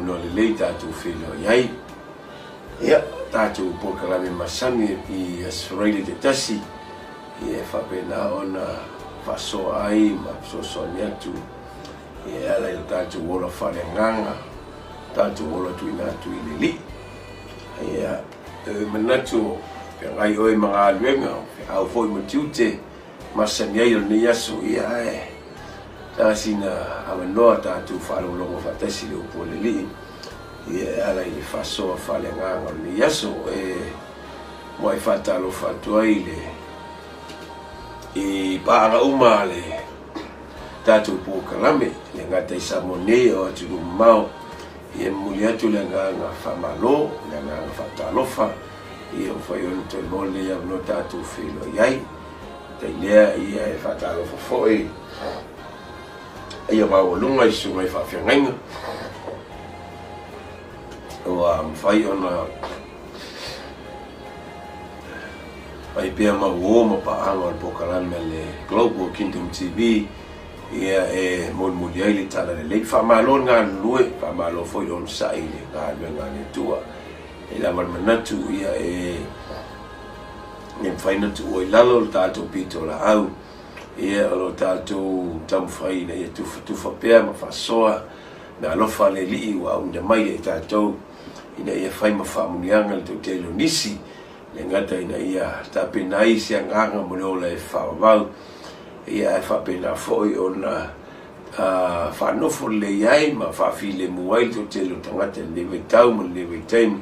avanoa lelei tatou feiloai ai. Ia, tatou polokalame masani i Aso Faraile taitasi, ia e faapena ona faasoa ai ma fesoasoani atu ia e ala i lo tatou ola faaleagaga, tatou ola tuuina atu i le Alii. Ia, e manatu o feagai oe ma galuega, o feau foi ma tiute masani ai o lenei aso, ia ae taga sina avanoa tatou faalogologo faatasi i le upu a le Alii, ia e ala i le faasoa faaleagaga o lenei aso. E muai faatalofa atu ai i le i paaga uma a le tatou polokalame, e le gata i Samoa nei a o atunuu mamao, ia e momoli atu le agaga faamalo, le agaga faatalofa, ia ua fai ona toe maua lenei avanoa tatou feiloai ai. Tai lea, ia e faatalofa foi ia maualuga i susuga i faafeagaiga ua mafai ona fai pea mau uō ma paaga o le polokalame a le Global Kingdom TV ia e molimoli ai le tala lelei. Faamalo le galulue, faamalo foi le onosai i le galuega a le Atua. E lava le manatu ia e le mafai ona tuua i lalo le tatou pitolaau ia o lo tatou taumafai ina ia tufatufa pea ma faasoa meaalofa a le Alii ua auina mai ia i tatou ina ia fai ma faamuniaga le toatele o nisi, le gata ina ia tapena ai se agaga mo le ola e faavavau, ia ae faapena foi ona faanofo lelei ai ma faafilemu ai le toatele o tagata i lenei vaitau ma lenei vaitaimi.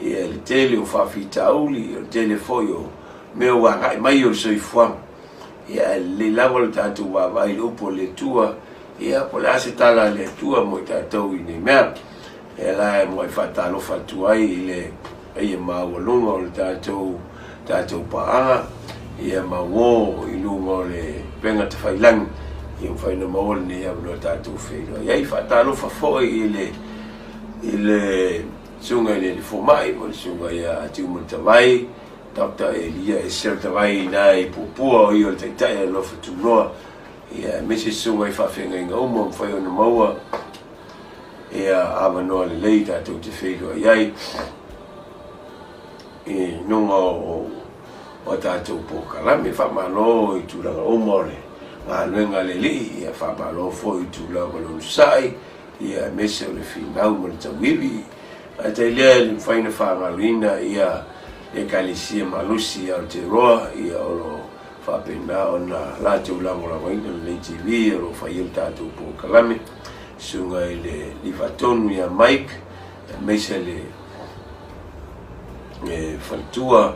Ia le tele o faafitauli, o le tele foi o mea ua agai mai o le soifuaga. Ia ae lelei lava le tatou vaavaai i le upu a le Atua, ia po o le a se tala a le Atua mo i tatou i nei mea. Ia la e muai faatalofa atu ai i le paia maualuga o le tatou tatou paaga, ia mauō i luga o le upega tafailagi, ia mafai ona maua lenei avanoa tatou feiloai ai. Faatalofa foi i le i le susuga i le alii fomai ma le susuga ia Tiumaletavai, Doctor Elia Esera Tavai i ina i Puapua, o ia o le Taitai o le Alofa Tunoa, ia aemaise susuga i faafeagaiga uma ua mafai ona maua ia avanoa lelei tatou te feiloai ai i luga o o tatou polokalame. Faamalo i tulaga uma o le galuega a le Alii, ia faamalo foi i tulaga o le onosai, ia aemaise o le finau ma le tauivi. Ae tai lea e le mafai ona faagaloina ia Ekalesia malosi i Aotearoa, ia o lo o faapena ona latou lagolagoina lenei TV o lo o fai ai le tatou polokalame, susuga i le Alii Faatonu ia Mike, aemaise le faletua,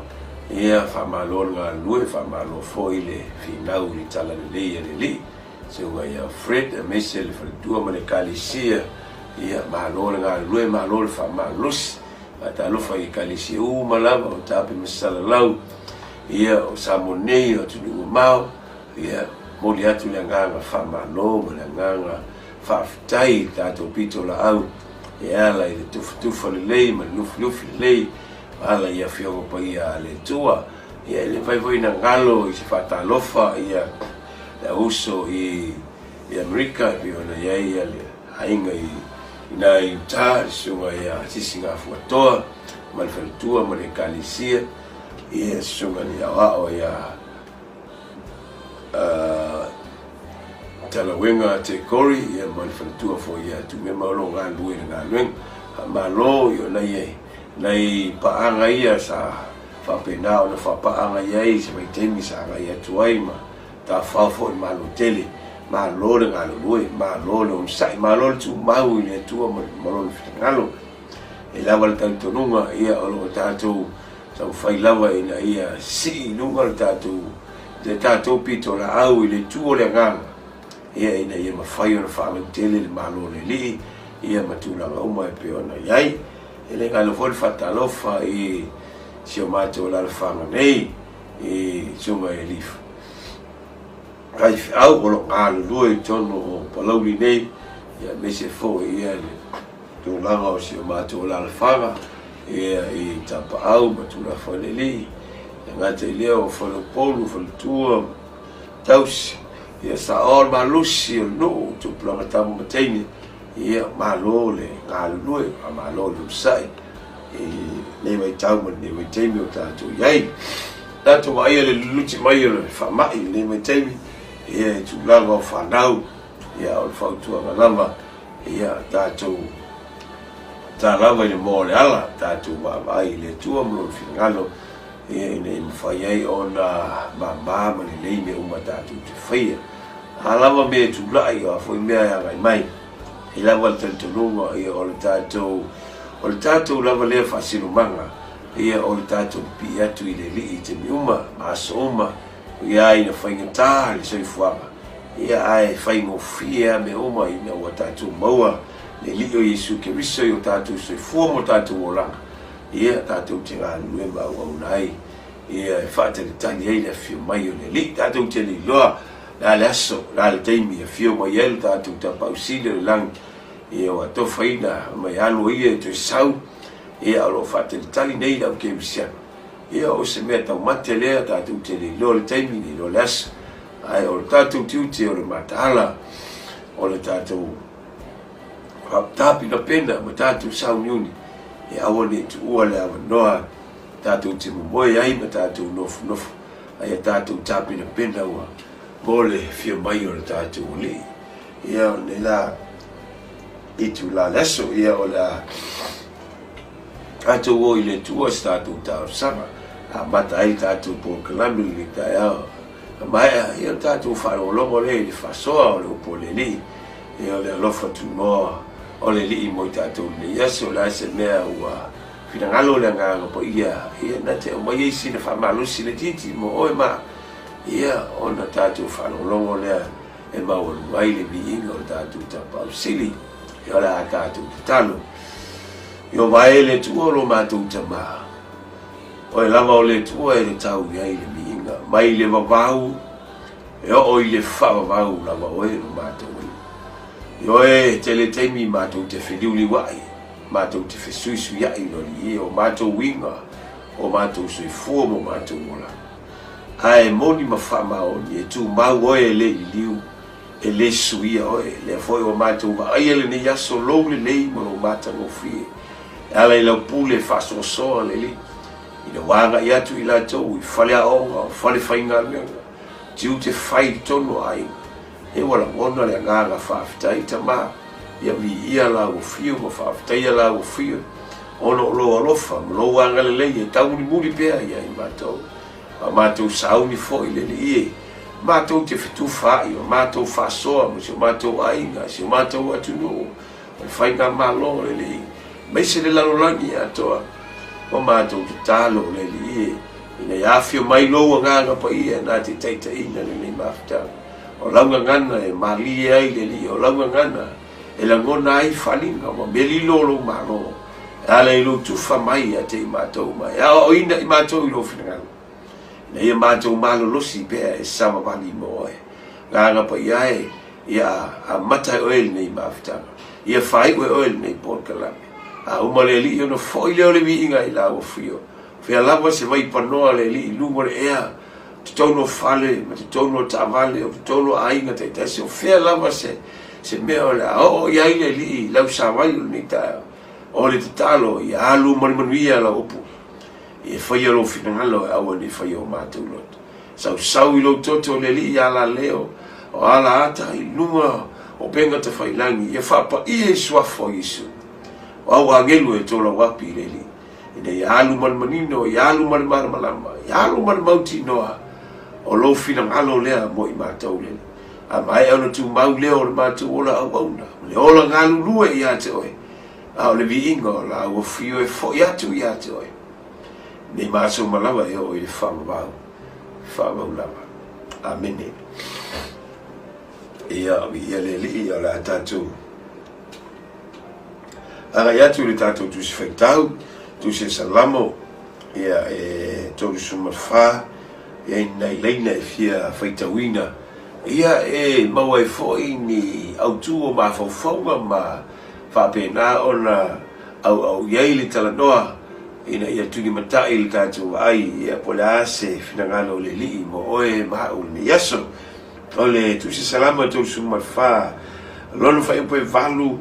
ia faamalo le galulue, faamalo foi le finau i le talalelei a le Alii. Susuga ia Fred aemaise le faletua ma le Ekalesia, ia malo le galulue, malo le faamalosi. Faatalofa i Ekalesia uma lava o Tape ma Salalau, ia o Samoa nei, o atunuu mamao, ia momoli atu le agaga faamalo ma le agaga faafetai i le tatou pitolaau e ala i le tufatufa lelei ma le lufilufi lelei ma ala i Afioga Paia a le Atua. Ia e le mafai foi ona galo i se faatalofa ia le auuso i Amerika e pei ona i ai le aiga i ina i Utah, le susuga ia Sisi Gafuatoa ma le faletua ma le ekalesia, ia susuga i le aoao ia Talauega Tekori ia ma le faletua foi ia Tumema o lo o galulue i le galuega. Faamalo i ona ia nai paaga ia sa faapena ona faapaaga i ai i se vaitaimi sa agai atu ai ma tafafao foi i le Malo tele. Malo le galulue, malo le onosai, malo le tumau i le Atua ma Lona finagalo. E lava le talitonuga, ia o lo o tatou taumafai lava ina ia sii i luga le tatou, le tatou pitolaau i le itu o le agaga, ia ina ia mafai ona faalautele le Malo o le Alii, ia ma tulaga uma e pei ona i ai. E le galo foi le faatalofa i si o matou alaalafaga nei i Susuga i Alii Faifeau o lo o galulue i totonu o Palauli nei, ia aemaise foi ia le tulaga o si o matou alaalafaga ia i Tapaau ma Tulafoalelei, e gata i lea o Faleupolu, Faletua, Tausi, ia saoa le malosi o le nuu, tupulaga tama ma teine. Ia, malo le galulue, faamalo le onosai i lenei vaitau ma lenei vaitaimi o tatou i ai. Tatou vaaia le luluti mai o le faamai i lenei vaitaimi, ia i tulaga o fanau, ia o le fautuaga lava, ia tatou ta lava i le moa o le ala, tatou vaavaai i le Atua ma Lona finagalo, ia ina ia mafai ai ona mama ma lelei mea uma tatou te faia. A lava mea e tulai, o a foi mea e agai mai, e lava le talitonuga, ia o le tatou, o le tatou lava lea faasinomaga, ia o le tatou pipii atu i le Alii i taimi uma, ma aso uma, ia ina faigata le soifuaga, ia ae faigofie lava mea uma ina ua tatou maua le Alii o Iesu Keriso i o tatou soifua ma o tatou olaga, ia tatou te galulue ma auauna ai, ia e faatalitali ai le afio mai o le Alii. Tatou te le iloa le a le aso, le a le taimi e afio mai ai lo tatou Tapaau Sili o le lagi, ia ua atofaina mai alu o ia e toe sau, ia o lo o faatalitali nei le au kerisiano. Ia o se mea taumate lea, tatou te le iloa le taimi, le iloa le aso, ae o le tatou tiute o le mataala, o le tatou tapenapena ma tatou sauniuni, e aua ne i tuua le avanoa tatou te momoe ai ma tatou nofonofo, a ia tatou tapenapena ua mo le fia mai o le tatou Alii. Ia, o lenei la itula le aso, ia o le a tatou o i le Atua se tatou talosaga, amata ai le tatou polokalame i lenei taeao. A maea, ia o le tatou faalogologo lea i le faasoa o le upu a le Alii, ia o le alofa tunoa o le Alii mo i tatou i lenei aso. O le a se mea ua finagalo le Agaga Paia, ia na te aumai ai sina faamalosi laitiiti mo oe ma ia, ona tatou faalogologo lea e maualuga ai le viiga o le tatou Tapaau Sili. Ia o le a tatou tatalo. Ieova e le Atua o lo matou Tama, Oe lava o le Atua e le tau i ai le viiga, mai le vavau e oo i le faavavau lava oe lo matou Alii. Ioe, e tele taimi matou te feliuliuai, matou te fesuisuiai lo Alii e, o matou uiga, o matou soifua ma o matou ola. Ae moni ma faamaoni, e tumau oe e le liliu, e le suia oe. Lea foi ua matou vaaia lenei aso lou lelei ma lou matagofie, e ala i lau pule faasoasoa le Alii, ina ua agai atu i latou i faleaoga, o falefaigaluega, tiute fai i totonu o aiga. He ua lagona le agaga faafetai Tama, ia viia la ua fiu ma faafetaia la ua fiu, ona o lou alofa ma lou agalelei e taumulimuli pea ia i matou. A matou sauni foi le Alii e, matou te fetufaai ma matou faasoa ma si o matou aiga, si o matou atunuu, ma le faigamalo le Alii, aemaise le lalolagi atoa. Ua matou tatalo le Alii e, ina ia afio mai lou Agaga Paia na te taitaiina lenei mafutaga. O lau gagana e malie ai le Alii, o lau gagana e lagona ai faliga ma mea lilo o lou Malo, e ala i lou tufa mai ia te i matou ma e aoaoina i matou i lou finagalo, ina ia matou malolosi pea e savavali mo oe. Agaga Paia e, ia amata e oe lenei mafutaga, ia faaiu e oe lenei polokalame. A uma le Alii ona foi lea o le viiga i la ua fio. Fea lava se vaipanoa le Alii i luga o le ea, totonu o fale ma totonu o taavale, o totonu o aiga taitasi, o fea lava se, se mea o le a oo i ai le Alii i lau savali o lenei taeao. O le tatalo, ia alu ma le manuia lau upu, ia faia lou finagalo e aua ne i faia o matou loto. Sausau i lou toto le Alii alaleo, o ala ata i luga o upega tafailagi, ia faapaia i suafa o Iesu. O au agelu e tolau api i le Alii. Ina ia alu ma le manino, ia alu ma le malamalama, ia alu ma le mautinoa, o lou finagalo lea mo i matou le A maea ona tumau lea o le matou ola auauna, o le ola galulue ia te oe, a o le viiga o la ua fio e foi atu ia te oe. Nei matou ma lava e oo i le faavavau, faavavau lava. Amene. Ia, viia le Alii, o le a tatou Agai atu i le tatou Tusi Faitau, Tusi a Salamo, ia e 34, ia i nai laina e fia faitauina, ia e maua ai foi ni autū o mafaufauga ma faapena ona auau i ai le talanoa ina ia tulimatai le tatou vaai, ia po o le a se finagalo o le Alii mo oe ma au i lenei aso. O le Tusi Salamo e 34, lona fuaiupu e 8.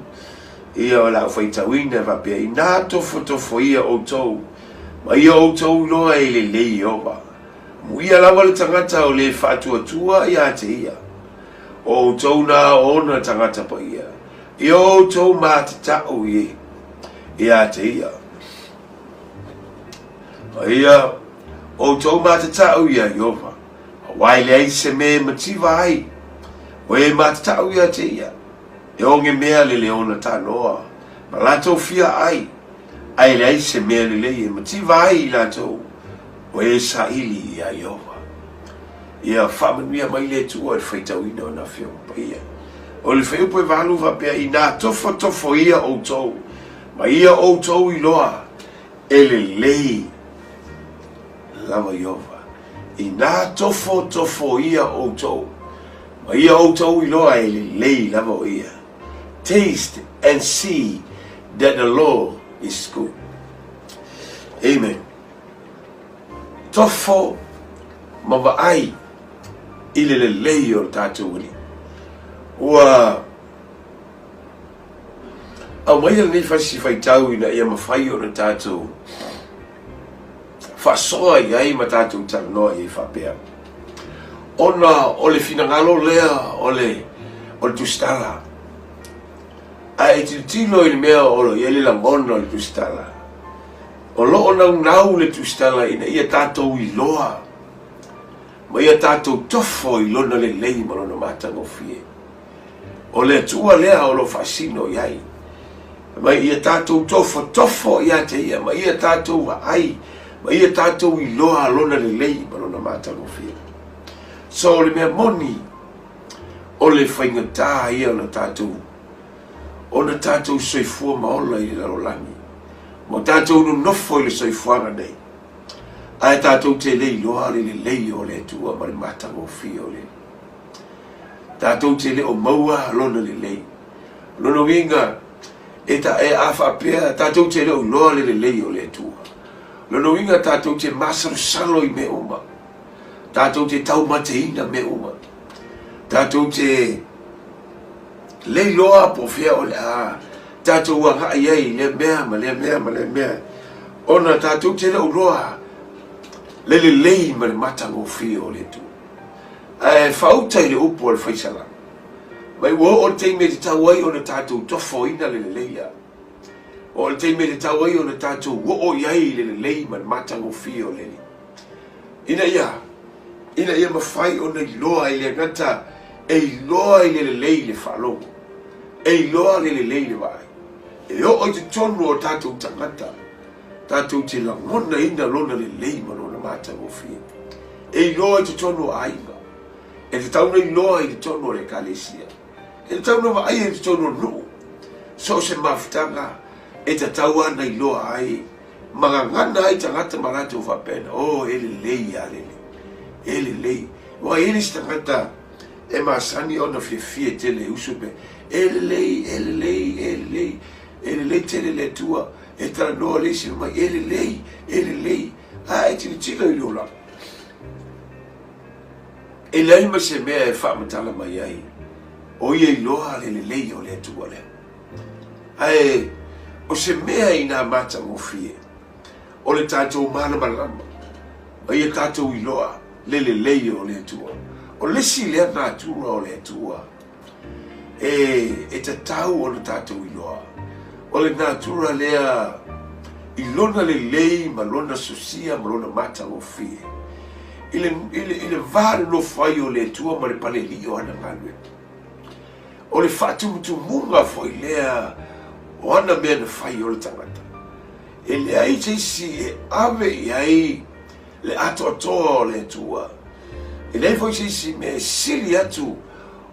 Ia o le a ou faitauina e faapea, Inā tofotofoia ʻoutou, ma ia ʻoutou iloa e lelei Ieova. Amuia lava le tagata o le faatuatua iā te ia. O ʻoutou nā o ona tagata paia, ia ʻoutou mātataʻu i iā te ia. Ma ia ʻoutou mātataʻu iā Ieova, aua e leai se mea e mativa ai, o e mātataʻu iā te ia. E oge mea lele ona tanoa, ma latou fia ai, a e leai se mea lelei e mativa ai i latou, o e saili iā Ieova. Ia faamanuia mai le Atua i le faitauina o na Afioga Paia. O le fuaiupu e valu faapea, Inā tofotofoia ʻoutou, ma ia ʻoutou iloa e lelei lava Ieova. Inā tofotofoia ʻoutou, Ma ia ʻoutou iloa e lelei lava o ia. Taste and see that the Lord is good. Amen. Tofo ma vaai i le lelei o le tatou Alii. Ua aumaia lenei fasi faitau ina ia mafai ona tatou faasoa i ai ma tatou talanoa i ai faapea. Ona o le finagalo lea o le, o le tusitala. A e tilotilo i le mea o lo i ai le lagona o le tusitala, o lo o naunau le tusitala ina ia tatou iloa ma ia tatou tofo i lona lelei ma lona matagofie. O le Atua lea o lo o faasino i ai. Ma ia tatou tofotofo ia te ia, ma ia tatou vaai, ma ia tatou iloa lona lelei ma lona matagofie. So o le mea moni, o le faigata ia ona tatou ona tatou soifua ma ola i le lalolagi, ma tatou nonofo i le soifuaga nei, ae tatou te le iloa le lelei o le Atua ma le matagofie o le Tatou te le o maua lona lelei. O lona uiga, e ta, e a faapea, tatou te le o iloa le lelei o le Atua. O lona uiga, tatou te masalosalo i mea uma. Tatou te taumateina mea uma. Tatou te le iloa po o fea o le a tatou agai ai i lea mea ma lea mea ma lea mea. Ona tatou te le o iloa le lelei ma le matagofie o le Atua. Ae faauta i le upu a le faisalama, mai ua oo le taimi e tatau ai ona tatou tofoina le lelei lea. Oo le taimi e tatau ai ona tatou oo i ai i le lelei ma le matagofie o le Alii. Ina ia, ina ia mafai ona iloa e le gata e iloa i le lelei le faalogo, e iloa le lelei le vaai. E oo i totonu o tatou tagata, tatou te lagonaina lona lelei ma lona matagofie. E iloa i totonu o aiga, e tatau ona iloa i totonu o le ekalesia, e tatau ona vaaia i totonu o nuu, so o se mafutaga e tatau ana iloa ai ma gagana ai tagata ma latou faapena, oh, e lelei ia lele, e lelei. Ua i ai le isi tagata e masani ona fiafia tele e usu pe, e lelei, e lelei, e lelei, e lelei tele le Atua, e talanoa le isi mai, e lelei, e lelei, a e tilotilo i le olaga. E leai ma se mea e faamatala mai ai, o ia iloa le lelei o le Atua lea. Ae o se mea inā matagofie, o le tatou malamalama, ma ia tatou iloa le lelei o le Atua. O le isi lea natura o le Atua, e, e tatau ona tatou iloa, o le natura lea i lona lelei ma lona sosia ma lona matagofie, i le, i le, i le va nonofo ai o le Atua ma le palelii o ana galuega. O le faatumutumuga foi lea o ana mea na fai o le tagata. E leai se isi e ave i ai le atoatoa o le Atua. E leai foi se isi mea e sili atu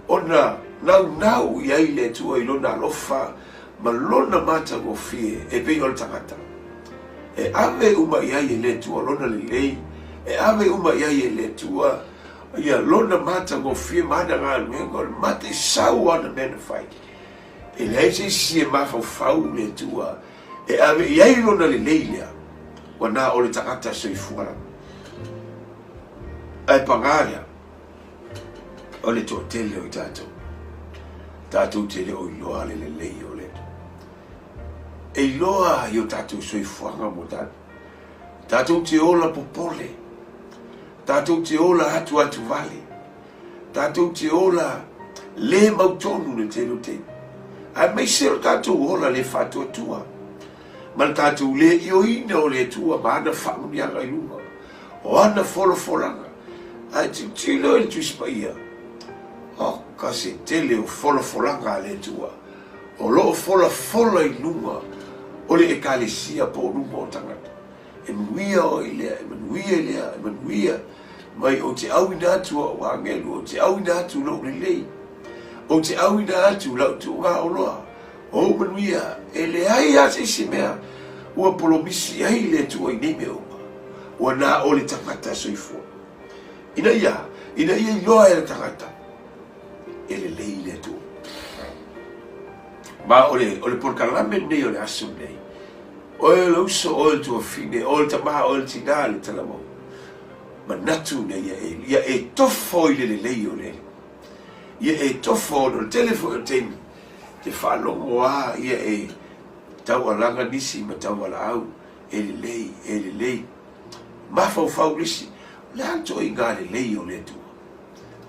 ona naunau i ai le Atua i lona alofa ma lona matagofie e pei o le tagata. E ave uma i ai e le Atua lona lelei, e ave uma i ai e le Atua ia lona matagofie ma ana galuega, o le mataisau o ana mea na fai. E leai se isi e mafaufau le Atua e ave i ai lona lelei lea, ua na o le tagata soifua lava. Ae pagā lea, o le toatele o i tatou, tatou te le o iloa le lelei o le Atua. E iloa i o tatou soifuaga mo tatou. Tatou te ola popole. Tatou te ola atuatu vale. Tatou te ola le mautonu le tele o taimi. Aemaise o le tatou ola le faatuatua ma le tatou le ioeina o le Atua ma ana faamanuiaga i luga o ana folafolaga. Ae tilotilo i le Tusi Paia, oka se tele o folafolaga a le Atua o lo o folafola i luga o le Ekalesia po o luma o tagata. E manuia oe i lea, e manuia i lea, e manuia mai ou te auina atu au agelu, ou te auina atu lou lelei, ou te auina atu lau tuugaoloa, ou manuia, e leai lava se isi mea ua polomisi ai le Atua i nei mea uma, ua na o le tagata soifua. Ina ia, ina ia iloa e le tagata, e lelei le Atua. Ma o le, o le polokalame lenei o le aso lenei, Oe o le uso, oe o le tuafine, oe o le tamā, oe o le tinā, le talavou. Manatu ina ia e, ia e tofo i le lelei o le Alii. Ia e tofo ona o le tele foi o taimi, te faalogo a ia e taualaga nisi ma taualaau, e lelei, e lelei. Mafaufau nisi, o le a le toaiga lelei o le Atua?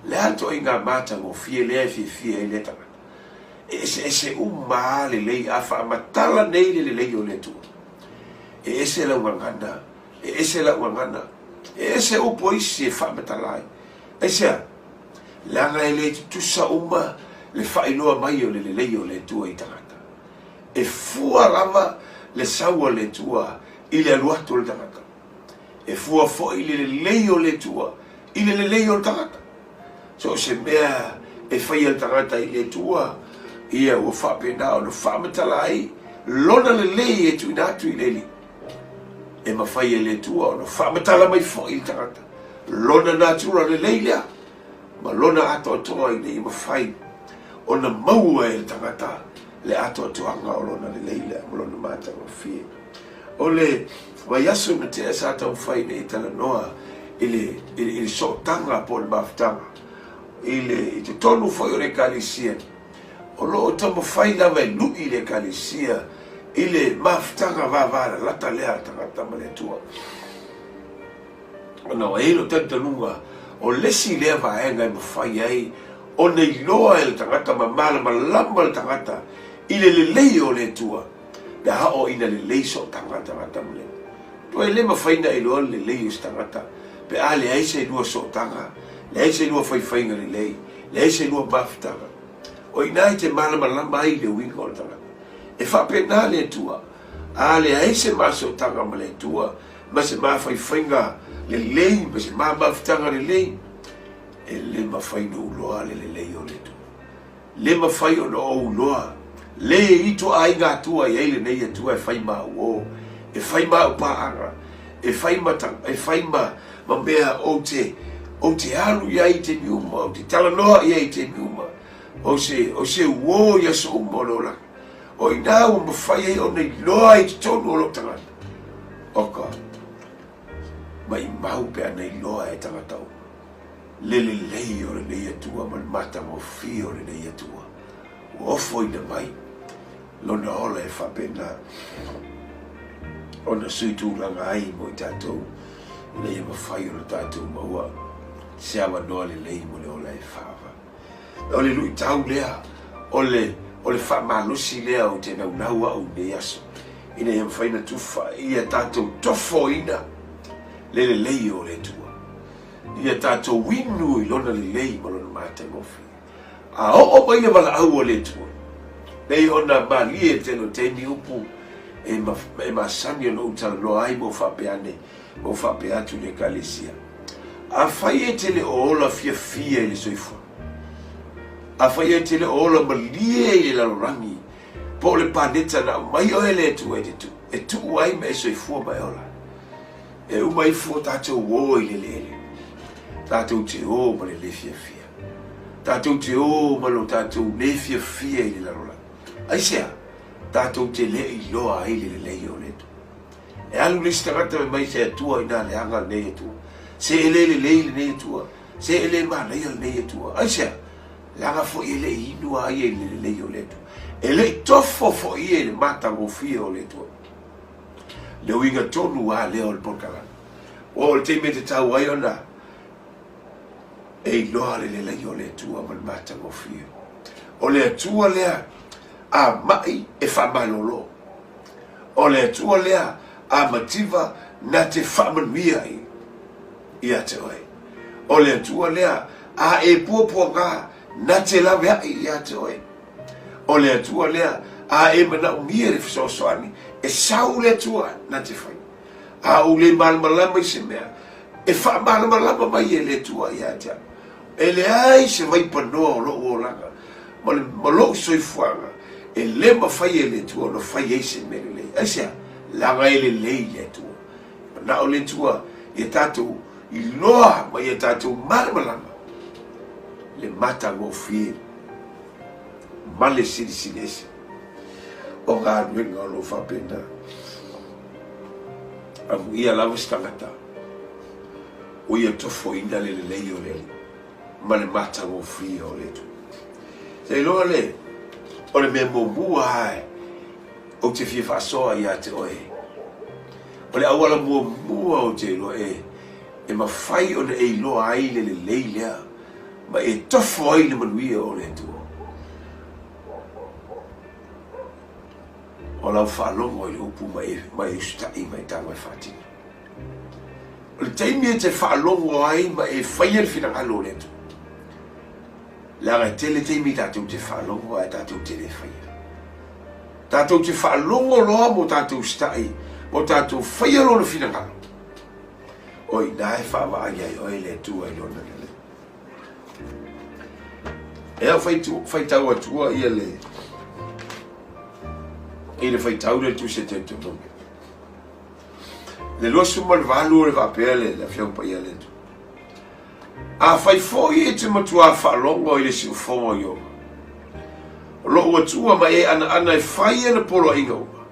O le a le toaiga matagofie lea e fiafia ai lea tagata? E eseese uma lava lelei, a faamatala nei le lelei o le Atua. E ese lau gagana, e ese lau gagana, e ese upu a isi e faamatala ai. Aisea? Leaga e le tutusa uma le faailoa mai o le lelei o le Atua i tagata. E fua lava le sau a le Atua i le alu atu o le tagata. E fua foi le lelei o le Atua i le lelei o le tagata. So o se mea e faia le tagata i le Atua, ia ua faapena ona faamatala ai lona lelei e tuuina atu i le Alii. E mafai e le Atua ona faamatala mai foi i le tagata lona natura lelei lea ma lona atoatoa ina ia mafai ona maua e le tagata le atoatoaga o lona lelei lea ma lona matagofie. O le vaiaso na tea sa taumafai nei e talanoa i le, i le, i le sootaga po o le mafutaga i le, i totonu foi o le Ekalesia, o lo o taumafai lava e lui le Ekalesia i le mafutaga vavalalata lea a le tagata ma le Atua. Ona ua i ai lou talitonuga, o le isi lea vaega e mafai ai ona iloa e le tagata ma malamalama le tagata i le lelei o le Atua, pe a oo ina lelei sootaga a le tagata ma le Atua. E le mafai ona iloa le lelei o se tagata pe a leai se lua sootaga, leai se lua faifaiga lelei, leai se lua mafutaga. O i ina e te malamalama ai i le uiga o le tagata. E faapena le Atua, a leai se ma sootaga ma le Atua, ma se mafaifaiga lelei, ma se ma mafutaga lelei, e le mafai ona ou iloa le lelei o le Atua. Le mafai ona ou iloa le ituaiga Atua e i ai lenei Atua e fai ma au o, e fai ma au paaga, e fai ma, e fai ma, ma mea ou te, ou te alu i ai i taimi uma, ou te talanoa i ai i taimi uma, o se, o se uō i aso uma o le olaga. O i inā ua mafai ai ona iloa i totonu o lou tagata, oka, maimau pe ana iloa e tagata uma le lelei o lenei Atua ma le matagofie o lenei Atua ua ofoina mai lona ola e faapena ona sui tulaga ai mo i tatou ina ia mafai ona tatou maua se avanoa lelei mo le ola e faava. O le luitau lea, o le, o le faamalosi lea ou te naunau au i lenei aso, ina ia mafai ona tufa ia tatou tofoina le lelei o le Atua, ia tatou inu i Lona lelei ma Lona matagofie. A oo mai le valaau a le Atua, pei ona malie i le tele o taimi upu e, ma, e masani ona ou talanoa ai ma ou faapea ane, ma ou faapea atu i le Ekalesia. Afai e te le o ola fiafia i le soifua, afai e te le o ola malie i le lalolagi, po o le paneta na aumai oe e le Atua e te tuu, e tuu ai ma e soifua ma e ola. E uma ifo tatou o i le eleele, tatou te o ma le le fiafia. Tatou te o ma lo tatou le fiafia i le lalolagi. Aisea? Tatou te le iloa ai le lelei o le Atua. E alu le isi tagata fai mai se Atua inā leaga lenei Atua. Se e le lelei lenei Atua. Se e le manaia lenei Atua. Aisea? Leaga foi e le i inu a ia i le lelei o le Atua. E le i tofo foi ia i le matagofie o le Atua. Le uiga tonu lava lea o le polokalame. Ua oo i le taimi e tatau ai ona e iloa le lelei o le Atua ma le matagofie. O le Atua lea a mai e faamalolo. O le Atua lea a mativa na te faamanuia ai ia te oe. O le Atua lea a e puapuaga na te laveai ia te oe. O le Atua lea a e manaomia le fesoasoani, e sau le Atua na te fai. A ou le malamalama i se mea, e faamalamalama mai e le Atua ia te au. E leai se vaipanoa o lou olaga ma, le, ma lou soifuaga e le mafai e le Atua ona fai ai se mea lelei. Aisea? Leaga e lelei le Atua. Manao le Atua ia tatou iloa ma ia tatou malamalama le matagofie ma le silisili ese o galuega o lo o faapena. Amuia lava se tagata ua ia tofoina le lelei o le Alii ma le matagofie o le Atua. Sa iloa le, o le mea muamua lava ou te fia faasoa ia te oe, o le auala muamua ou te iloa e, e mafai ona e iloa ai le lelei lea ma e tofo ai le manuia o le Atua. O lau faalogo i le upu ma e, ma e usitai ma e tago e faatino. O le taimi e te faalogo ai ma e faia le finagalo o le Atua, leaga e tele taimi tatou te faalogo ae tatou te le faia. Tatou te faalogo loa mo tatou usitai, mo tatou faia lona finagalo, o i ina e faavaai ai oe le Atua i lona lelei. E au faitau atua ia le i le faitau le Tusi a Teutonomi. Le 28 o le faapea le, le Afioga Paia a le Atua. Afai foi e te matuā faalogo i le siufogo o Ieova, o lou Atua ma e anaana e fai ana poloaiga uma,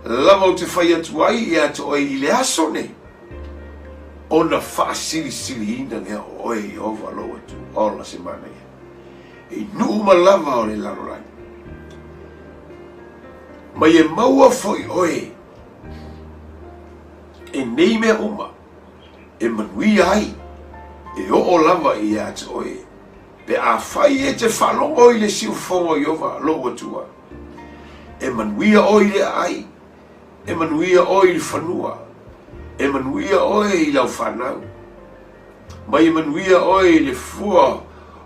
lava ou te fai atu ai ia te oe i le aso nei, ona faasilisiliina lea o oe e Ieova lou Atua. Ola se manaia. I nuu uma lava o le lalolagi. Ma e maua foi oe e nei mea uma e manuia ai, e oo lava ia te oe, pe afai e te faalogo i le siufogo o Ieova lou Atua, e manuia oe i le aai, e manuia oe i le fanua, e manuia oe i lau fanau, ma e manuia oe i le fua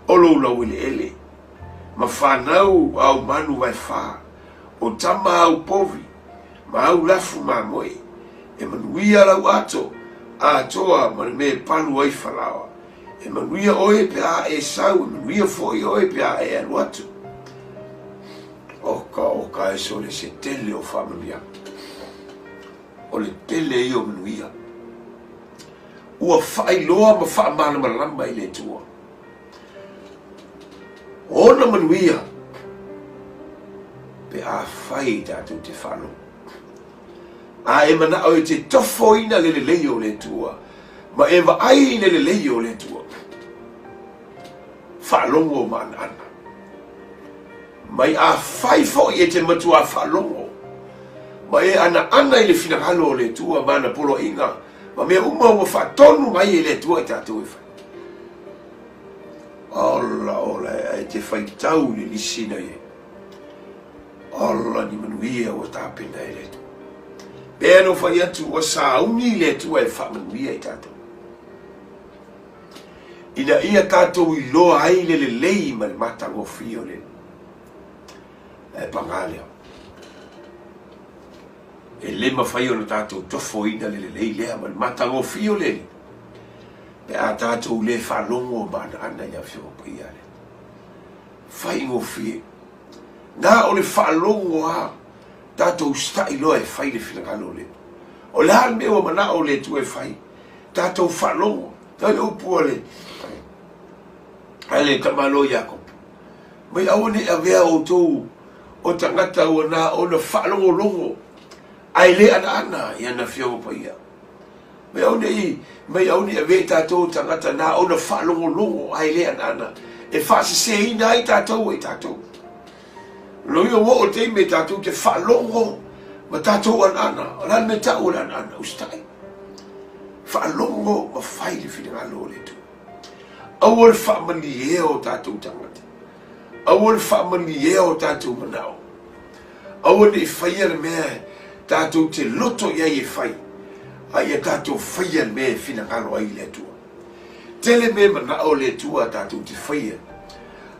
o lou laueleele, ma fanau au manu vaefā, o tama au povi, ma au lafu mamoe, e manuia lau ato atoa ma le mea e palu ai falaoa. E manuia oe pe a e sau, e manuia foi oe pe a e alu atu. Oka, oka e sole se tele o faamanuiaga. O le tele ia o manuia. Ua faailoa ma faamalamalama i le Atua. Ona manuia pe afai tatou te faalogo. A e manao e te tofoina le lelei o le Atua, ma e vaai i le lelei o le Atua, faalogo ma anaana. Mai afai foi e te matuā faalogo, ma e anaana i le finagalo o le Atua ma ana poloaiga, ma mea uma ua faatonu mai e le Atua i tatou e fai. Ola, ola, e te faitau i le lisi na i ai. Ola ni manuia ua tapena e le Atua. Pea na fai atu ua sauni le Atua e faamanuia i tatou. Ina ia tatou iloa ai le lelei ma le matagofie o le Ae pagā lea. E le mafai ona tatou tofoina le lelei lea ma le matagofie o le Alii, pe a tatou le faalogo ma anaana i le Afioga Paia a le Atua. Faigofie. Na o le faalogo lava, tatou usitai loa e fai le finagalo o le Atua. O le a le mea ua manao le Atua e fai? Tatou faalogo. Fai le upu a le, a le tamaloa Iakopo. Mai aua ne i avea outou o tagata ua na ona faalogologo ae le anaana i ana Afioga Paia. Mai aua ne i, mai aua ne i avea i tatou o tagata na ona faalogologo ae le anaana. e faaseseina ai tatou e tatou. Lona uiga ua oo le taimi e tatou te faalogo ma tatou anaana. O le a le mea e tau o le anaana? Usitai. Faalogo ma fai le finagalo o le Atua. Aua le faamaliea o tatou tagata. Aua le faamaliea o tatou manao. Aua ne i faia le mea tatou te loto i ai e fai, a ia tatou faia le mea e finagalo ai le Atua. Tele mea e manao le Atua tatou te faia,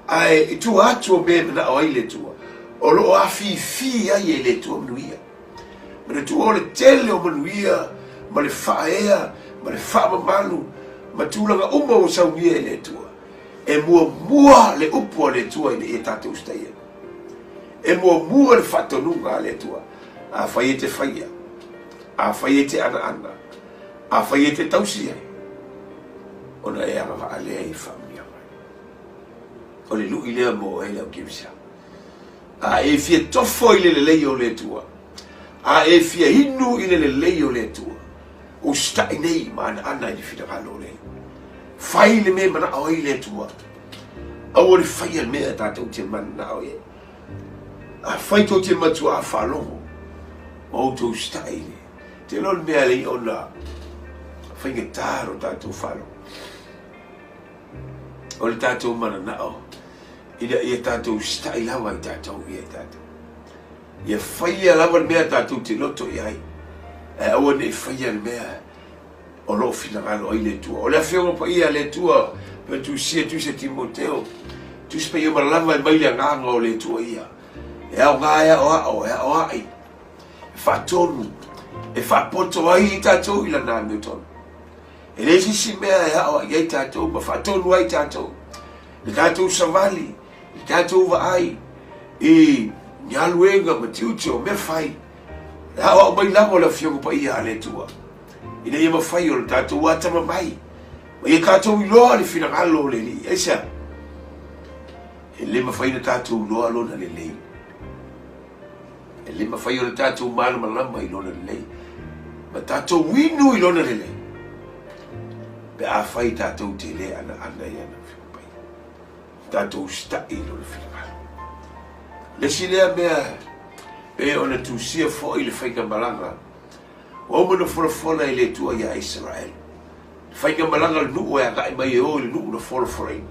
ae i tua atu o mea e manao ai le Atua, o lo o afifi ai e le Atua manuia. Manatua o le tele o manuia ma le faaea ma le faamamalu ma tulaga uma ua saunia e le Atua. E muamua le upu a le Atua ina ia tatou usitaia. E muamua le faatonuga a le Atua. Afai e te faia, afai e te anaana, afai e te tausi ai, ona e agavaa lea i faamanuiaga. O le lui lea mo oe le au kerisiano. A e fia tofo i le lelei o le Atua, a e fia inu i le lelei o le Atua, usitai nei ma anaana i le finagalo o le Alii. Fai le mea e manao ai le Atua. Aua le faia le mea tatou te mananao i ai. Afai tou te matuā faalogo ma outou usitai i le te iloa le mea e alai ona faigata lo tatou faalogo. O le tatou mananao ina ia tatou usitai lava i tatou ia i tatou. Ia faia lava le mea tatou te loto i ai, ae aua ne i faia le mea o lo o finagalo ai le Atua. O le Afioga Paia a le Atua, pe tusia tusia Timoteo, Tusi Paia uma lava e mai le agaga o le Atua ia. E aoga e aoao, e aoai, e faatonu, e faapoto ai i tatou i lana amiotonu. E leai se isi mea e aoai ai tatou ma faatonu ai tatou. Le tatou savali, le tatou vaai i galuega ma tiute o mea fai. E aoao mai lava le Afioga Paia a le Atua, ina ia mafai ona tatou atamamai ma ia tatou iloa le finagalo o le Alii. Aisea? E le mafai ona tatou iloa Lona lelei. E le mafai ona tatou malamalama i Lona lelei ma tatou inu i Lona lelei pe afai tatou te le anaana i ana Afioga Paia. Tatou usitai i Lona finagalo. O le isi lea mea pei ona tusia foi le faigamalaga ua uma ona folafola e le Atua ia Isaraelu. Le faigamalaga a le nuu e agai mai e o i le nuu na folafolaina.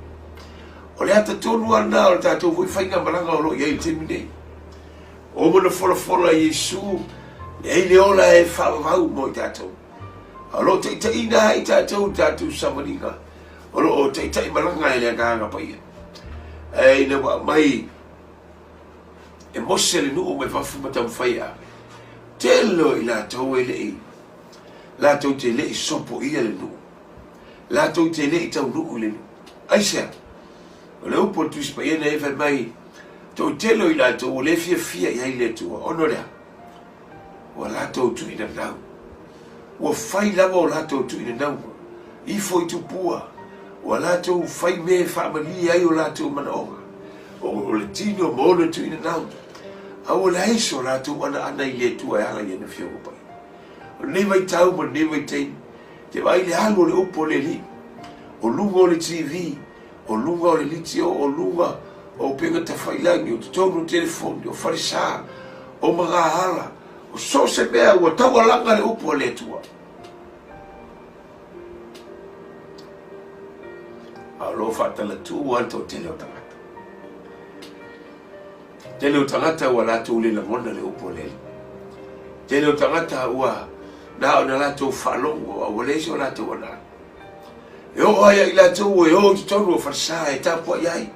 O le ata tonu lava lena o le tatou foi faigamalaga o lo o i ai i le taimi nei. Ua uma ona folafola e Iesu le ai le ola e faavavau mo i tatou. A o lo o taitaiina lava i tatou i le tatou savaliga o lo o taitai malaga e le Agaga Paia. Ae ina ua aumai e Mose le nuu mai fafo ma taumafai e ave, tele o i latou e le i, latou te le i sopoia le nuu, latou te le i taunuu i le nuu. Aisea? O le upu a le Tusi Paia nei fai mai, toatele o i latou ua le fiafia i ai le Atua, ona o le a? Ua latou tuuinanau. Ua fai lava o latou tuuinanauga, ifo i tupua, ua latou fai mea e faamalie ai o latou manaoga, o le tino ma ona tuuinanau, a ua leai so latou anaana i le Atua e ala i ana Afioga Paia. O lenei vaitau ma lenei vaitaimi, te vaai i le alu o le upu a le Alii, o luga o le TV, o luga o le litio, o luga o upega tafailagi, o totonu o telefoni, o falesa, o magaala, o so o se mea ua taualaga le upu a le Atua. A o lo o faatalatu lava le toatele o tagata. Tele o tagata ua latou le lagona le upu a le Alii. Tele o tagata ua na ona latou faalogo a ua leai so latou anaana. E oo ai ia i latou e o i totonu o falesa e tapuai ai.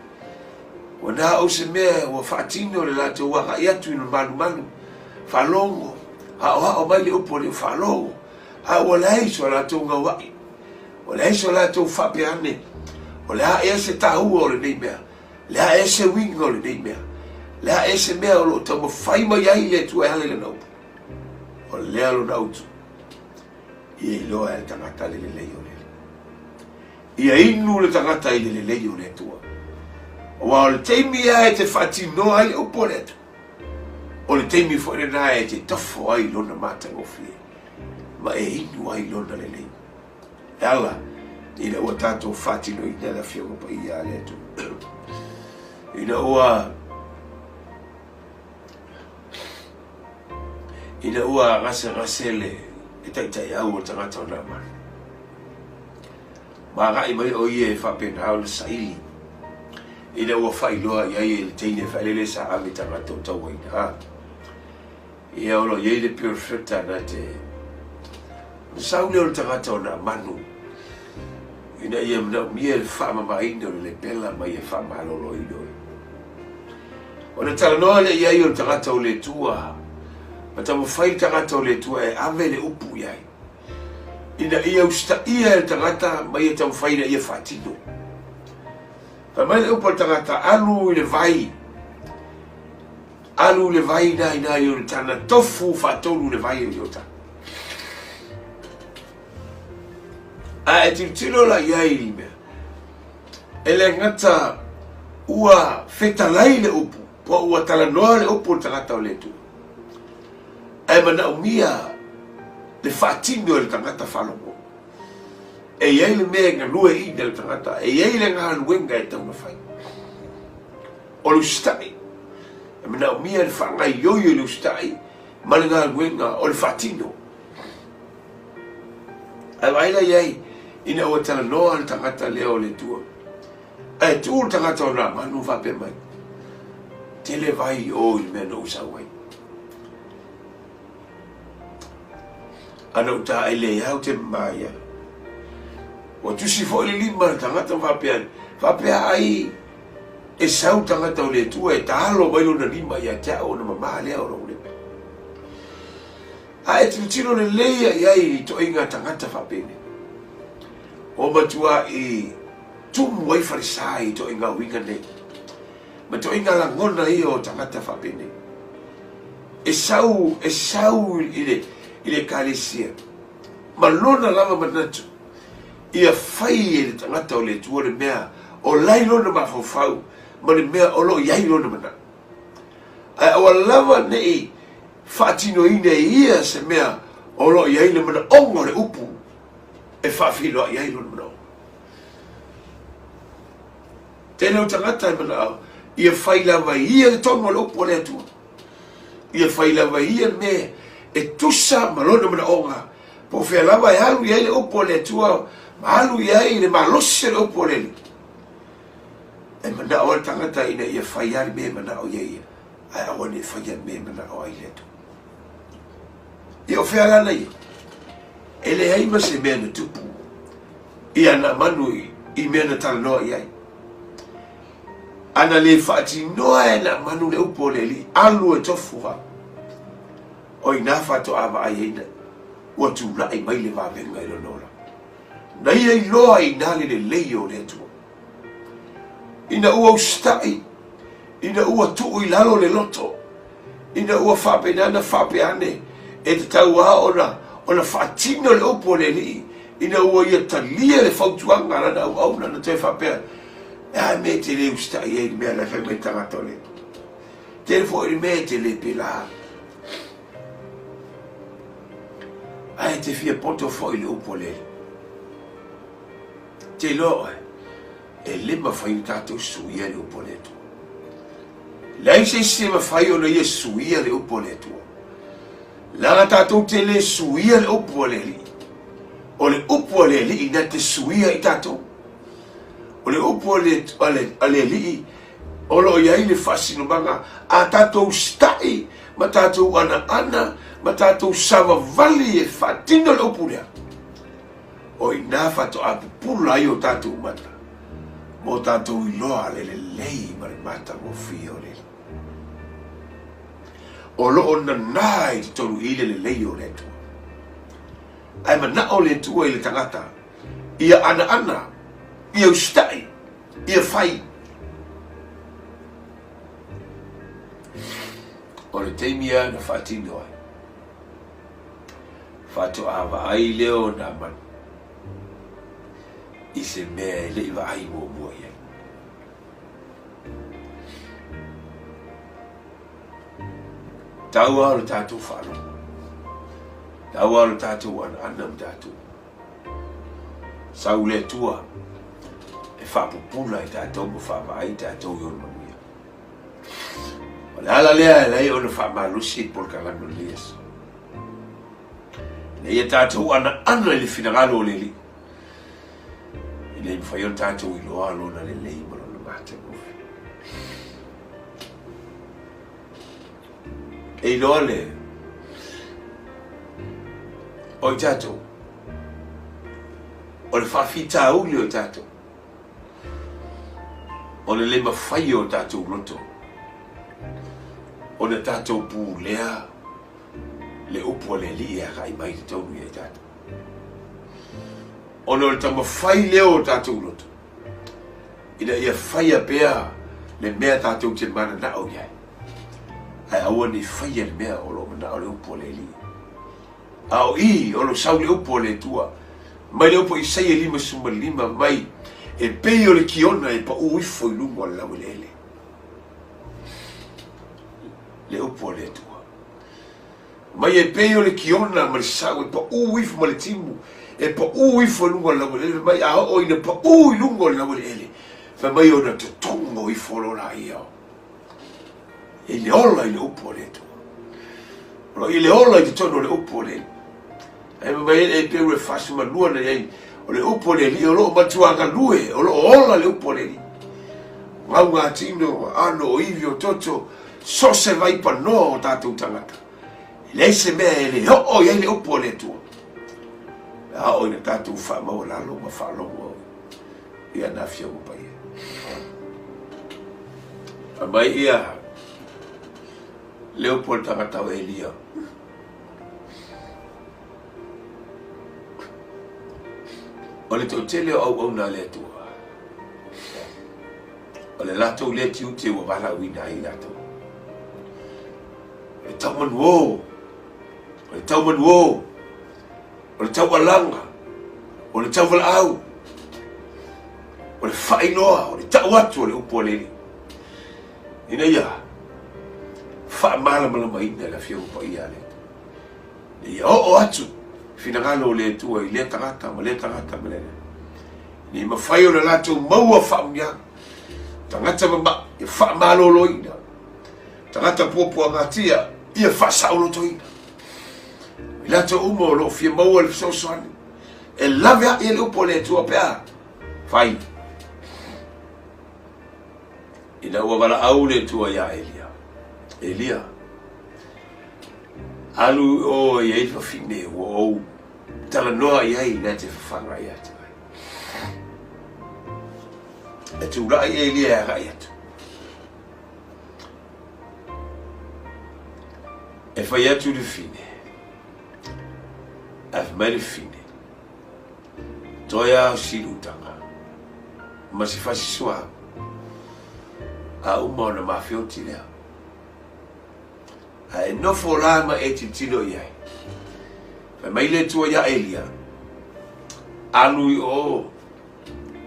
Ua na o se mea ua faatino le latou agai atu i le malumalu, faalogo, aoao mai le upu a le faalogo, a ua leai so latou gauai, ua leai so latou faapea ane, o le a ea se taua o lenei mea, le a ea se uiga o lenei mea, le a ea se mea o lo o taumafai mai ai le Atua e ala i lana upu. O lea lona utu. Ia iloa e le tagata le lelei o le Alii. Ia inu le tagata i le lelei o le Atua. Aua o le taimi lava e te faatinoa ai le upu a le Atua, o le taimi foi lena e te tofo ai i lona matagofie ma e inu ai i lona lelei. E ala Ina ua tatou faatinoina le Afioga Paia a le Atua. Ina ua ina ua gasegase le taitaiau o le tagata o Naamani. Ma agai mai o ia e faapena ona saili ina ua faailoa i ai e le teine faelele sa ave tagata o tauaina. Ia o lo o i ai le perofeta na te na sau lea o le tagata o Naamanu ina ia manaomia le faamamaina o le lepela ma ia faamaloloina oe. Ona talanoa lea i ai o le tagata o le Atua, ma taumafai le tagata o le Atua e ave le upu i ai, ina ia usitaia e le tagata ma ia taumafai ina ia faatino. Fai mai le upu a le tagata, alu i le vai, Alu le vai na ina i Ioritana, tofu faatolu le vai o Ioritana. A e tilotilo la i ai i mea, e le gata ua fetalai le upu, po ua talanoa le upu o le tagata o le Atua, ae manaomia le faatino e le tagata faalogo. E i ai le mea e galueaiina e le tagata, e i ai le galuega e tatau ona fai. O le usitai, e manaomia le faagaioio i le usitai ma le galuega o le faatino. Ae vaai la i ai, ina ua talanoa le tagata lea o le Atua, ae tu le tagata o Naamanu faapea mai, Tele vai i o i le mea na ou sau ai. Ana ou taele ai au te mamā ia. Ua tusi foi le lima le tagata ma faapea ane, faapea ai e sau le tagata o le Atua e taalo mai lona lima ia te au ona mamā lea o lou lepe. A e tilotilo lelei i ai i itoaiga tagata faapenei, ua matuai tumu ai falesa i itoaiga uiga nei, ma itoaiga lagona ia o tagata faapenei. E sau, e sau i le, i le ekalesia, ma lona lava manatu, ia fai e le tagata o le Atua le mea o la i lona mafaufau ma le mea o lo o i ai lona manao. Ae aua lava ne i faatinoina e ia se mea o lo o i ai le manaoga o le upu e faafeiloai ai lona manaoga. Tele o tagata e manao ia fai lava e ia le tonu o le upu a le Atua. Ia fai lava e ia le mea e tusa ma lona manaoga. Po o fea lava e alu i ai le upu a le Atua ma alu i ai le malosi o le upu a le Alii. E manao lava le tagata ina ia fai lava le mea e manao i ai ia, ae aua ne i faia le mea e manao ai le Atua. Ia o fea lana ia? E leai ma se mea na tupu ia Naamanu i mea na talanoa i ai. Ana le faatinoa e Naamanu le upu o le Alii, alu e tofu va. O i nā faatoa vaai ai na ua tulai mai le vavega i lona ola. Na ia iloa i nā le lelei o le Atua. Ina ua usitai, ina ua tuu i lalo le loto, ina ua faapena ona faapea ane, e tatau lava ona, ona faatino le upu a le Alii, ina ua ia talia le fautuaga a lana auauna, na toe faapea, E a le mea e te le usitai ai i le mea la e fai mai le tagata o le Atua? Tele foi le mea e te le pēlā. Ae e te fia poto foi i le upu a le Alii. Te iloa oe, e le mafai ona tatou suia le upu a le Atua. Leai se isi e mafai ona ia suia le upu a le Atua. Leaga tatou te le suia le upu a le Alii. O le upu a le Alii na te suia i tatou. O le upu a le, a le, a le Alii o lo o i ai le faasinomaga a tatou sita'i ma tatou anaana ma tatou savavali e faatino le upu lea. O i ina faatoa pupula ai o tatou mata ma o tatou iloa le lelei ma le matagofie o le Alii. O lo o nanā i totonu i le lelei o le Atua. Ae manao le Atua i le tagata ia anaana, ia usitai, ia fai. O le taimi lava na faatino ai. Faatoa vaai lea o Naamani i se mea e le i vaai muamua i ai. Tau lava o le tatou faalogo. Tau lava o le tatou anaana ma tatou. Sau le Atua e faapupula i tatou ma faavaai i tatou i ona manuia. O le ala lea e ala ai ona faamalosi le polokalame o lenei aso. Ina ia tatou anaana i le finagalo o le Alii, ina ia mafai ona tatou iloa lona lelei ma lona matagofie. E iloa le o i tatou, o le faafitauli o i tatou, o le le mafai o tatou loto ona tatou pulea le upu a le Alii e agai mai i totonu ia i tatou. Ona o le taumafai lea o tatou loto ina ia faia pea le mea tatou te mananao i ai, ae aua ne i faia le mea o lo o manao le upu a le Alii. A o i, o lo o sau le upu a le Atua, mai le upu a Isaia 55 mai, e pei o le kiona e paū ifo i luga o le laueleele. Le upu a le Atua. Mai e pei o le kiona ma le sau e paū ifo ma le timu, e paū ifo i luga o le laueleele, fai mai a oo ina paū i luga o le laueleele, fai mai ona totogo ifo loa laia i le ola i le upu a le Atua. O lo i le ola i totonu o le upu o le Alii. Ae fai mai e Heperu e 42 na i ai, o le upu o le Alii o lo o matua galue, o lo o ola le upu o le Alii. Gaugatino, ano, o ivi, o toto, so o se vaipanoa o tatou tagata. E leai se mea e le oo i ai le upu a le Atua. Pe a oo ina tatou faamaualalo ma faalogo i ana Afioga Paia. Fai mai ia le upu a le tagata o Elia. O le toatele o auauna a le Atua, o le latou lea tiute ua valaauina ai latou. O le taumanuō, o le taumanuō, o le taualaga, o le tauvalaau, o le faailoa, o le tau atu o le upu a le Alii, ina ia faamalamalamaina le Afioga Paia a le Atua. Ina ia oo atu finagalo o le Atua i lea tagata ma lea tagata ma lea tagata. Ina ia mafai ona latou maua faamuniaga, tagata mama'i ia faamaloloina, tagata puapuagatia ia faasaolotoina. I latou uma o lo o fia maua le fesoasoani, e lave a'i e le upu a le Atua pe a fai. Ina ua valaau le Atua iā Elia, Elia, alu i o e i ai le fafine ua ou talanoa i ai na te fafaga ia te oe. E tulai Elia e agai atu. E fai atu le fine, ae fai mai le fine, toe a o silutaga, ma si fasi suauu, a uma ona mafeoti lea. A e nofo la ma e tilotilo i ai. Fai mai le Atua iā Elia, Alu i o,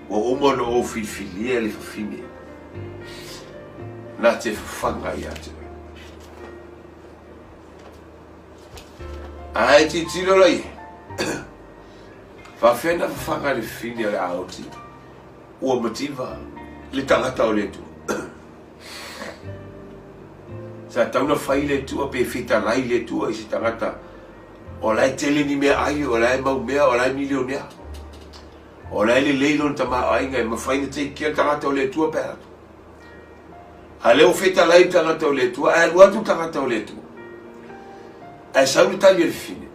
ua uma ona ou filifilia le fafine, na te fafaga ia te oe. A e tilotilo la i ai, faafefea na fafaga le fafine o le a oti, ua mativa le tagata o le Atua. Sa tatau na fai le Atua pe fetalai le Atua i se tagata o la e tele ni mea ai, o la e mau mea, o la e milionea. O la e lelei lona tamaoaiga e mafai na take care tagata o le Atua pe a atu. A lea ua fetalai le tagata o le Atua, ae alu atu le tagata o le Atua. Ae sau le tali a le fafine.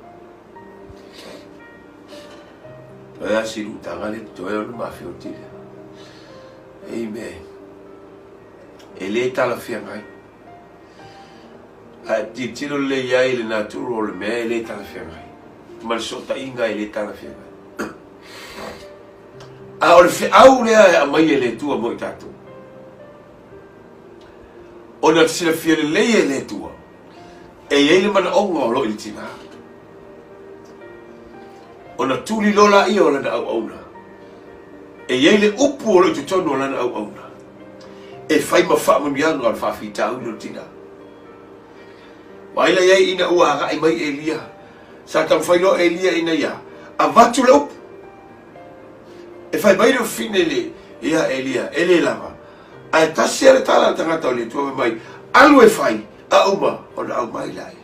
Toe a si lutaga le toe ona mafeoti lea. Amen. E le talafeagai. Ae tilotilo lelei i ai i le natura o le mea e le talafeagai. Ma le sootaiga e le talafeagai. A o le feau lea e aumai e le Atua mo i tatou. Ona silafia lelei e le Atua, e i ai le manaoga o lo o i le tinā. Ona tuli loa laia o lana auauna. E i ai le upu o lo o i totonu o lana auauna e fai ma faamanuiaga o le faafitauli o le tinā. Vaai la i ai ina ua agai mai Elia. Sa taumafai loa Elia ina ia avatu le upu. E fai mai le fafine le ia Elia, e le lava. Ae tasi lava le tala a le tagata o le Atua fai mai, alu e fai, a uma ona aumai laia.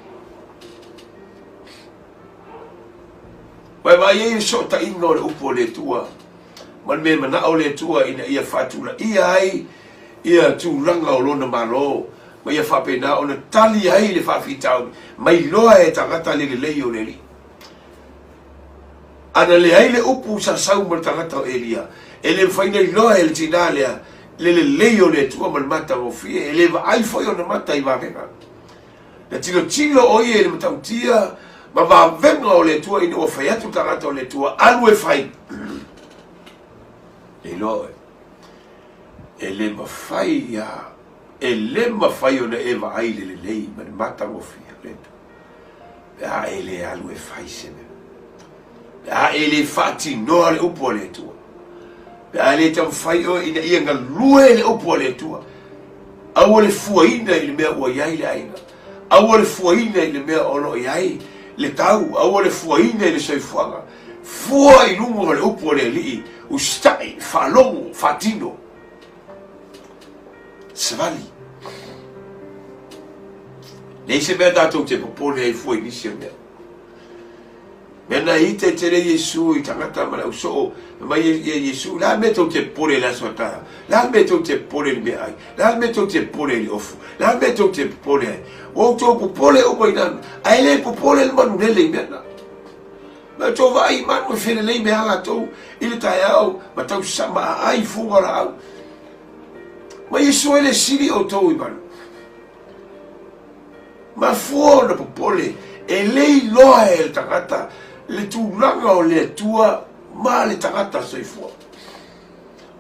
Vaavaai ai le sootaiga o le upu a le Atua ma le mea e manao le Atua ina ia faatulaia ai ia tulaga o lona Malo ma ia faapena ona tali ai le faafitauli mai loa e tagata le lelei o le Alii. Ana leai le upu sa sau ma le tagata o Elia, e le mafai ona iloa e le tinā lea le lelei o le Atua ma le matagofie, e le vaai foi ona mata i vavega. Na tilotilo ʻo ia i le matautia ma vavega o le Atua ina ua fai atu le tagata o le Atua, alu e fai. E iloa oe, e le mafai ia, e le mafai ona e vaai i le lelei ma le matagofie o le Atua, pe a e le alu e fai se mea. Pe a e le faatinoa le upu a le Atua. Pe a e le taumafai oe ina ia galue le upu a le Atua. Aua le fuaina i le mea ua i ai le aiga. Aua le fuaina i le mea o lo o i ai le tau. Aua le fuaina i le soifuaga. Fua i luga o le upu a le Alii, usitai, faalogo, faatino. Savali. Leai se mea tatou te popole ai fua i nisi o mea. Mea na ita i tele Iesu i tagata ma le ausoo, fai mai ia Iesu, le a le mea tou te popole i le aso a taeao? Le a le mea tou te popole i le meaai? Le a le mea tou te popole i le ofu? Le a le mea tou te popole ai? Ua outou popole uma i na mea, ae le popole le manu lele i mea na. Ma outou vaai i manu e felelei me a latou i le taeao ma tausa ma aai fuga laau. Ma Iesu e le sili outou i manu. Mafua ona popole, e le iloa e le tagata le tulaga o le Atua ma le tagata soifua.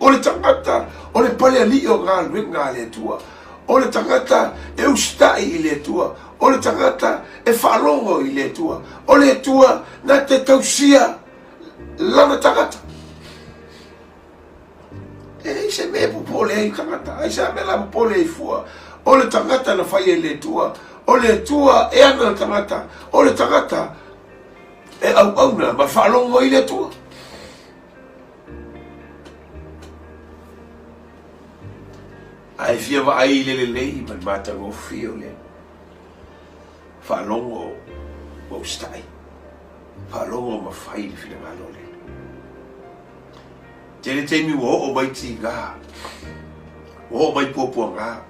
O le tagata o le palealii o galuega a le Atua. O le tagata e usitai i le Atua. O le tagata e faalogo i le Atua. O le Atua na te tausia lana tagata. E leai se mea e popole ai le tagata. Aisea mea la popole ai fua? O le tagata na fai e le Atua. O le Atua e ana le tagata. O le tagata e auauna ma faalogo ai le Atua. Ae fia vaai i le lelei ma le matagofie o le faalogo ma usitai. Faalogo ma fai le finagalo o le Alii. Tele taimi ua oo mai tiga, ua oo mai puapuaga,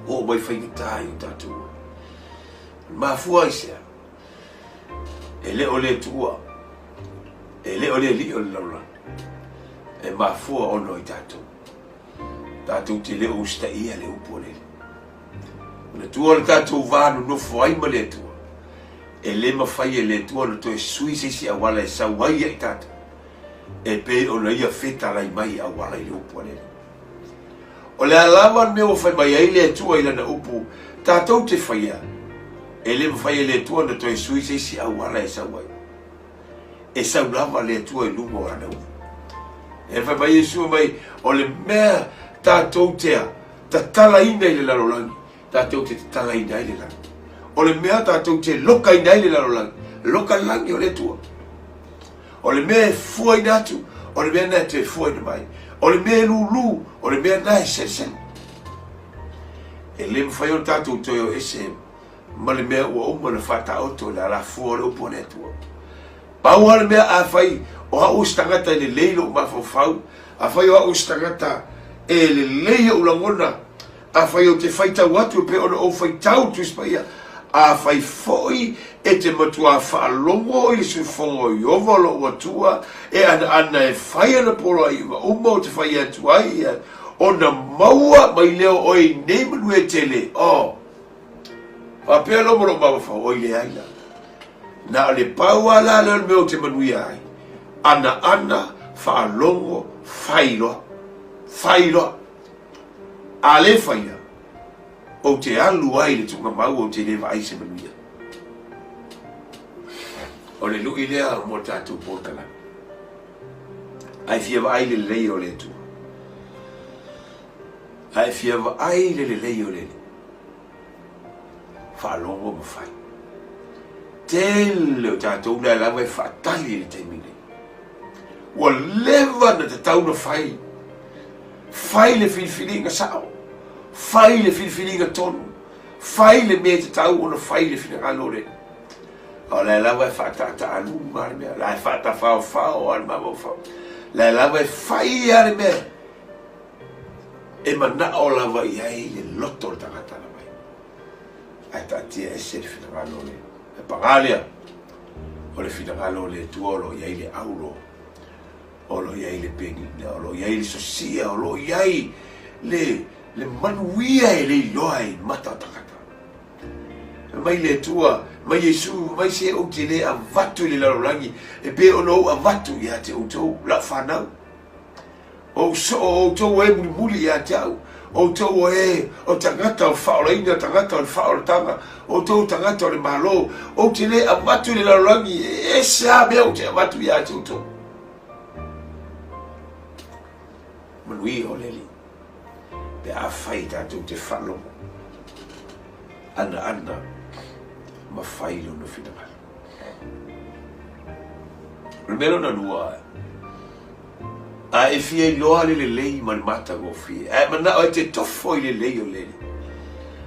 ua oo mai faigata i o tatou ola. Mafua aisea? E le o le Atua, e le o le Alii o le lalolagi, e mafua ona o i tatou. Tatou te le o usitaia le upu a le Alii. Manatua le tatou va nonofo ai ma le Atua, e le mafai e le Atua ona toe sui se isi auala e sau ai ia i tatou, e pei ona Ia fetalai mai i auala i le upu a le Alii. O le a lava le mea ua fai mai ai le Atua i Lana upu, tatou te faia, e le mafai e le Atua ona toe sui se isi auala e sau ai. E sau lava le Atua i luga o Lana upu. E fai mai Iesu mai, o le mea tatou te tatalaina i le lalolagi, tatou te tatalaina ai le lagi. O le mea tatou te lokaina ai le lalolagi, loka le lagi o le Atua. O le mea e fuaina atu, o le mea na e toe fuaina mai. O le mea e lūlū, o le mea na e selesele. E le mafai ona tatou toe o ese ma le mea ua uma ona faataoto i le alafua o le upu a le Atua. Pau lava le mea, afai o au o se tagata e lelei lou mafaufau, afai o au o se tagata e lelei ou lagona, afai ou te faitau atu e pei ona ou faitau le Tusi Paia, afai foi e te matuā faalogo i le siufofoga o Ieova lou Atua, e anaana e fai ana poloaiga uma ou te fai atu ai ia, ona maua mai lea o oe i nei manu e tele, oh. Faapea loa ma lou mafaufau, oi leai la. Na o le pau lava la lea o le mea ou te manuia ai. Anaana, faalogo, fai loa. Fai loa. A le faia, ou te alu ai i le tuugamau ou te le vaai se manuia. O le lui lea mo le tatou polokalame. Ae fia vaai i le lelei o le Atua. Ae fia vaai i le lelei o le Alii. Faalogo ma fai. Tele o tatou lea lava e faatali i le taimi nei. Ua leva ona tatau ona fai. Fai le filifiliga sao. Fai le filifiliga tonu. Fai le mea e tatau ona fai i le finagalo o le Alii. A o la e lava e faataataaluga lava le mea, o la e faatafaofao lava le mafaufau, o la e lava e fai lava le mea e manao lava i ai le loto o le tagata lava ia. Ae taatia ese le finagalo o le Ae paga lea, o le finagalo o le Atua o lo o i ai le auro, o lo o i ai le penina, o lo o i ai le sosia, o lo o i ai le, le manuia e le iloa i mata o tagata. Fai mai le Atua, mai Iesu, mai se ou te le avatu i le lalolagi, e pei ona ou avatu ia te outou, lau fanau. Ou soo outou o e mulimuli ia te au, outou o e o tagata o le faaolaina, tagata o le faaolataga, outou o tagata o le Malo, ou te le avatu i le lalolagi, e ese lava mea ou te avatu ia te outou. Manuia o le Alii, pe afai tatou te faalogo, anaana ma fai lona finagalo. O le mea lona lua, A e fia iloa le lelei ma le matagofie, a e manao e te tofo i le lelei o le Alii,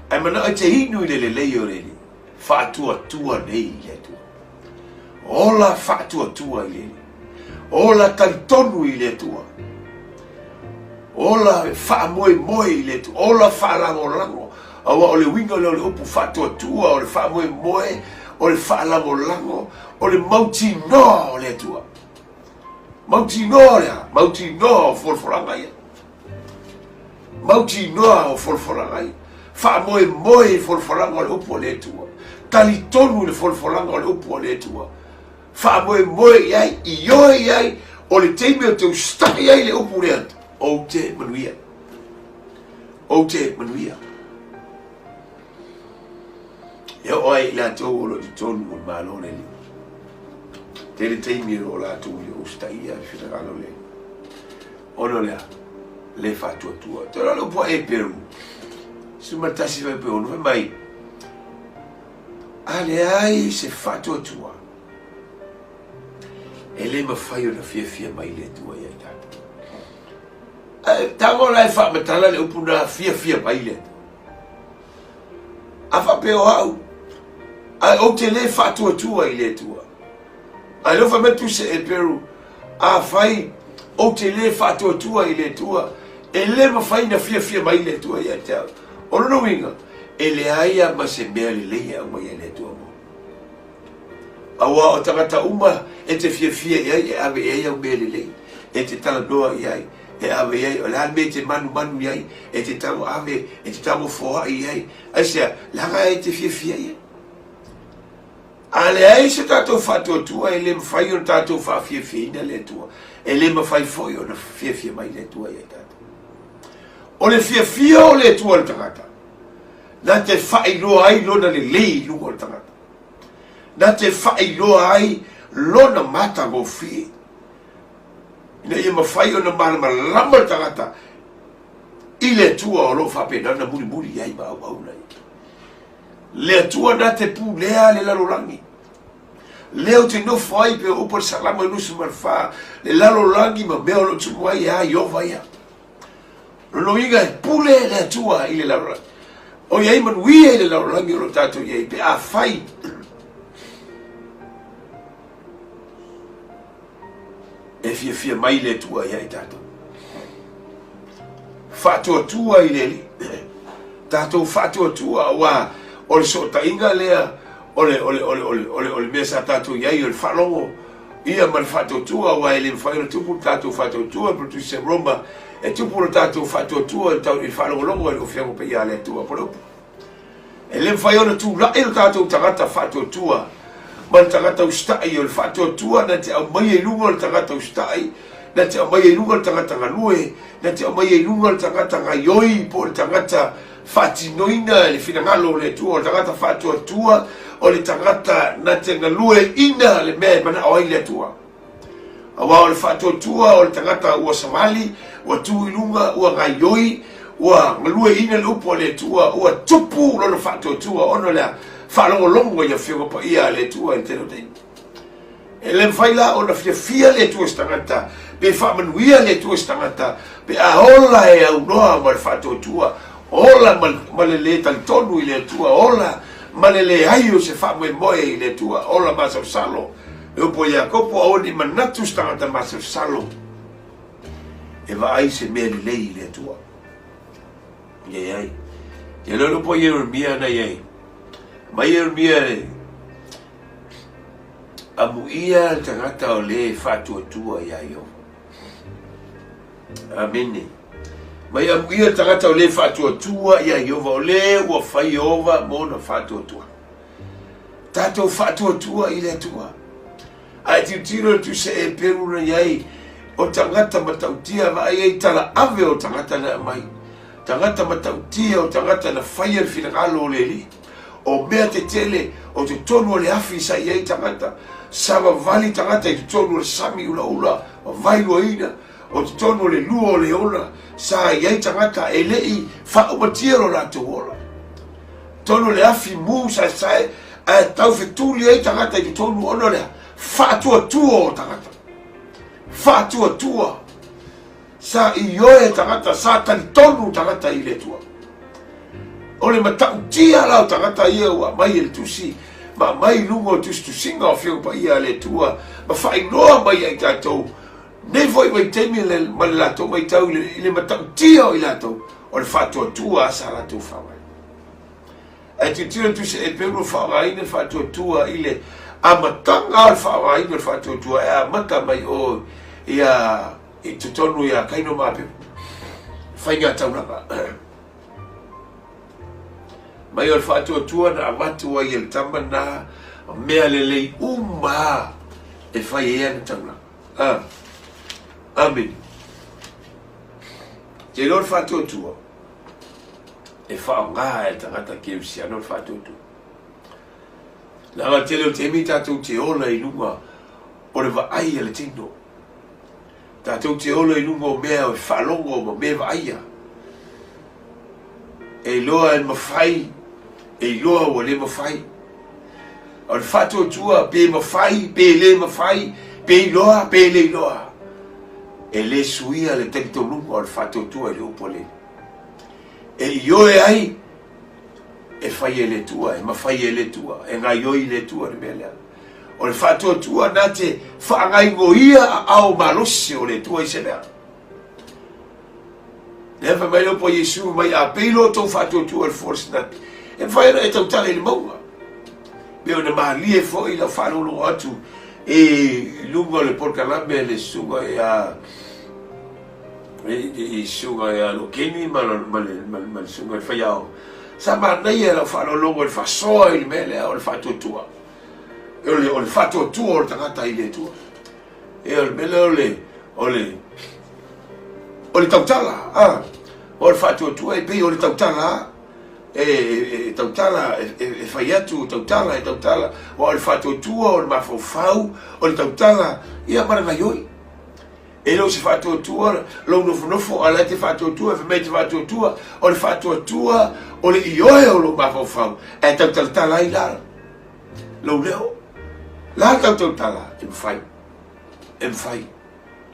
a e manao e te inu i le lelei o le Alii, faatuatua nei i le Atua. Ola faatuatua i le Alii. Ola talitonu i le Atua. Ola faamoemoe i le Atua. Ola faalagolago. Aua o le uiga lea o le upu faatuatua, o le faamoemoe, o le faalagolago, o le mautinoa o le Atua. Mautinoa o le a? Mautinoa o folafolaga ia. Mautinoa o folafolaga ia. Faamoemoe i folafolaga o le upu a le Atua. Talitonu i le folafolaga o le upu a le Atua. Faamoemoe i ai, ioe i ai, o le taimi ou te usitai ai i le upu lea, ou te manuia. Ou te manuia. E oo ai i latou o lo o i totonu o le Malo o le Alii. Tele taimi o lo o latou i le usitaia le finagalo o le Alii. Ona o le a? Le faatuatua. Te o le upu a Eperu, 11 fuaiupu e 6, fai mai, A leai se faatuatua, e le mafai ona fiafia mai le Atua ia i tatou. Ae tago la e faamatala le upu na fiafia mai le Atua. A faapea o au, ae ou te le faatuatua i le Atua. Ae lea ua fai mai le Tusi a Eperu, Afai ou te le faatuatua i le Atua, e le mafai ona fiafia mai le Atua ia te au. O lona uiga, e leai lava ma se mea lelei e aumai e le Atua mo. Aua o tagata uma e te fiafia i ai e ave i ai au mea lelei, e te talanoa i ai, e ave i ai, o le a le mea e te manumanu i ai, e te tago ave, e te tago foai i ai. Aisea? Leaga e te fiafia i ai. A leai se tatou faatuatua, e le mafai ona tatou faafiafiaina le Atua. E le mafai foi ona fiafia mai le Atua ia i tatou. O le fiafia o le Atua i le tagata, na te faailoa ai lona lelei i luga o le tagata. Na te faailoa ai lona matagofie. Ina ia mafai ona malamalama le tagata i le Atua o lo o faapena ona mulimuli i ai ma auauna ia. Le Atua na te pulea le lalolagi. Lea ou te nofo ai pei o upu a le Salamo e 24, le lalolagi ma mea o lo o tumu ai e a Ieova ia. Lona uiga e pule le Atua i le lalolagi. O i ai manuia i le lalolagi o lo o tatou i ai pe afai e fiafia mai le Atua ia i tatou. Faatuatua i le Alii. Tatou faatuatua aua o le sootaiga lea o le, o le, o le, o le, o le, o le mea sa tatou i ai o le faalogo ia ma le faatuatua aua e le mafai ona tupu le tatou faatuatua po o le Tusi a Roma e tupu le tatou faatuatua i le faalogologo i le Afioga Paia a le Atua po o le upu. E le mafai ona tulai lo tatou tagata faatuatua ma le tagata usitai. O le faatuatua na te aumaia i luga o le tagata usitai, na te aumaia i luga o le tagata galue, na te aumaia i luga o le tagata gaioi po o le tagata faatinoina le finagalo o le Atua. O le tagata faatuatua o le tagata na te galueina le mea e manao ai le Atua. Aua o le faatuatua o le tagata ua savali, ua tu i luga, ua gaioi, ua galueina le upu a le Atua, ua tupu lona faatuatua ona o le a? Faalogologo i Afioga Paia a le Atua i le tele o taimi. E le mafai la ona fiafia le Atua i se tagata, pe faamanuia le Atua i se tagata, pe a ola e aunoa ma le faatuatua, ola ma le lē talitonu i le Atua, ola ma le leai o se faamoemoe i le Atua, ola masalosalo. Le upu a Iakopo, Aua ne i manatu se tagata masalosalo e vaai se mea lelei i le Atua. Leai. Te lolo po Ieremia na iai. Mai Ieremia e amuia le tagata o le faatuatua iā Ieova. Amene. Mai amuia le tagata o le faatuatua iā Ieova, o le ua fai Ieova mona faatuatua. Tatou faatuatua i le Atua. A e tilotilo i le tusi a Eperu na i ai, o tagata matautia, vaai ai tala ave o tagata na aumai. Tagata matautia o tagata na faia le finagalo o le Alii. O mea tetele o totonu o le afi sa i ai tagata, savavali tagata i totonu o le sami ulaula ma vailuaina, o totonu o le lua o leona sa i ai tagata e le i faaumatia lo latou ola. Totonu o le afi mu saesae ae taufetuli ai tagata i totonu ona o le faatuatua o tagata. Faatuatua. Sa ioe tagata, sa talitonu tagata i le Atua. O le matautia la o tagata ia ua aumai e le tusi, ma aumai i luga o tusitusiga o Afioga Paia a le Atua, ma faailoa mai ia i tatou, nei foi vaitaimi ma le latou vaitau i le matautia o i latou, o le faatuatua sa latou faaaogaina. Ae tilotilo le tusi a Eperu e faaaogaina le faatuatua i le amataga o le faaaogaina o le faatuatua e amata mai o ia i totonu ia Kaino ma Aperu. Faiga taulaga. Mai o le faatuatua na avatu ai e le tama na mea lelei uma e fai ai ana taulaga. Ah. Amene. Te iloa le faatuatua e faaaoga e le tagata kerisiano le faatuatua. Leaga le tele o taimi tatou te ola i luga o le vaai a le tino. Tatou te ola i luga o mea e faalogo ma mea vaaia. E iloa e mafai, e iloa ua le mafai. O le faatuatua pe mafai, pe le mafai, pe iloa, pe le iloa. E le suia le talitonuga o le faatuatua i le upu a le Alii. E ioe ai, e fai e le Atua, e mafai e le Atua, e gaioi le Atua le mea lea. O le faatuatua na te faagaigoia aao malosi o le Atua i se mea. Lea fai mai le upu a Iesu mai, a pei lo outou faatuatua i le fua o le sinapi, e mafai ona e tautala i le mauga. Pei ona malie foi lau faalogologo atu i luga o le polokalame a le susuga ia i susuga ia Lokeni ma le susuga i le faiaoga. Sa manaia lau faalogologo i le faasoa i le mea lea o le faatuatua. O le faatuatua o le tagata i le Atua. E o le mea lea o le, o le, o le tautala, a, o le faatuatua e pei o le tautala, e, e tautala, e, e, e fai atu, tautala, e tautala, aua o le faatuatua, o le mafaufau, o le tautala, ia ma le gaioi. E le o se faatuatua lou nofonofo, a o la e te faatuatua, e fai mai e te faatuatua, o le faatuatua o le ioe o lou mafaufau, ae tautalatala ai la lou leo. La le tautalatala, e mafai, e mafai.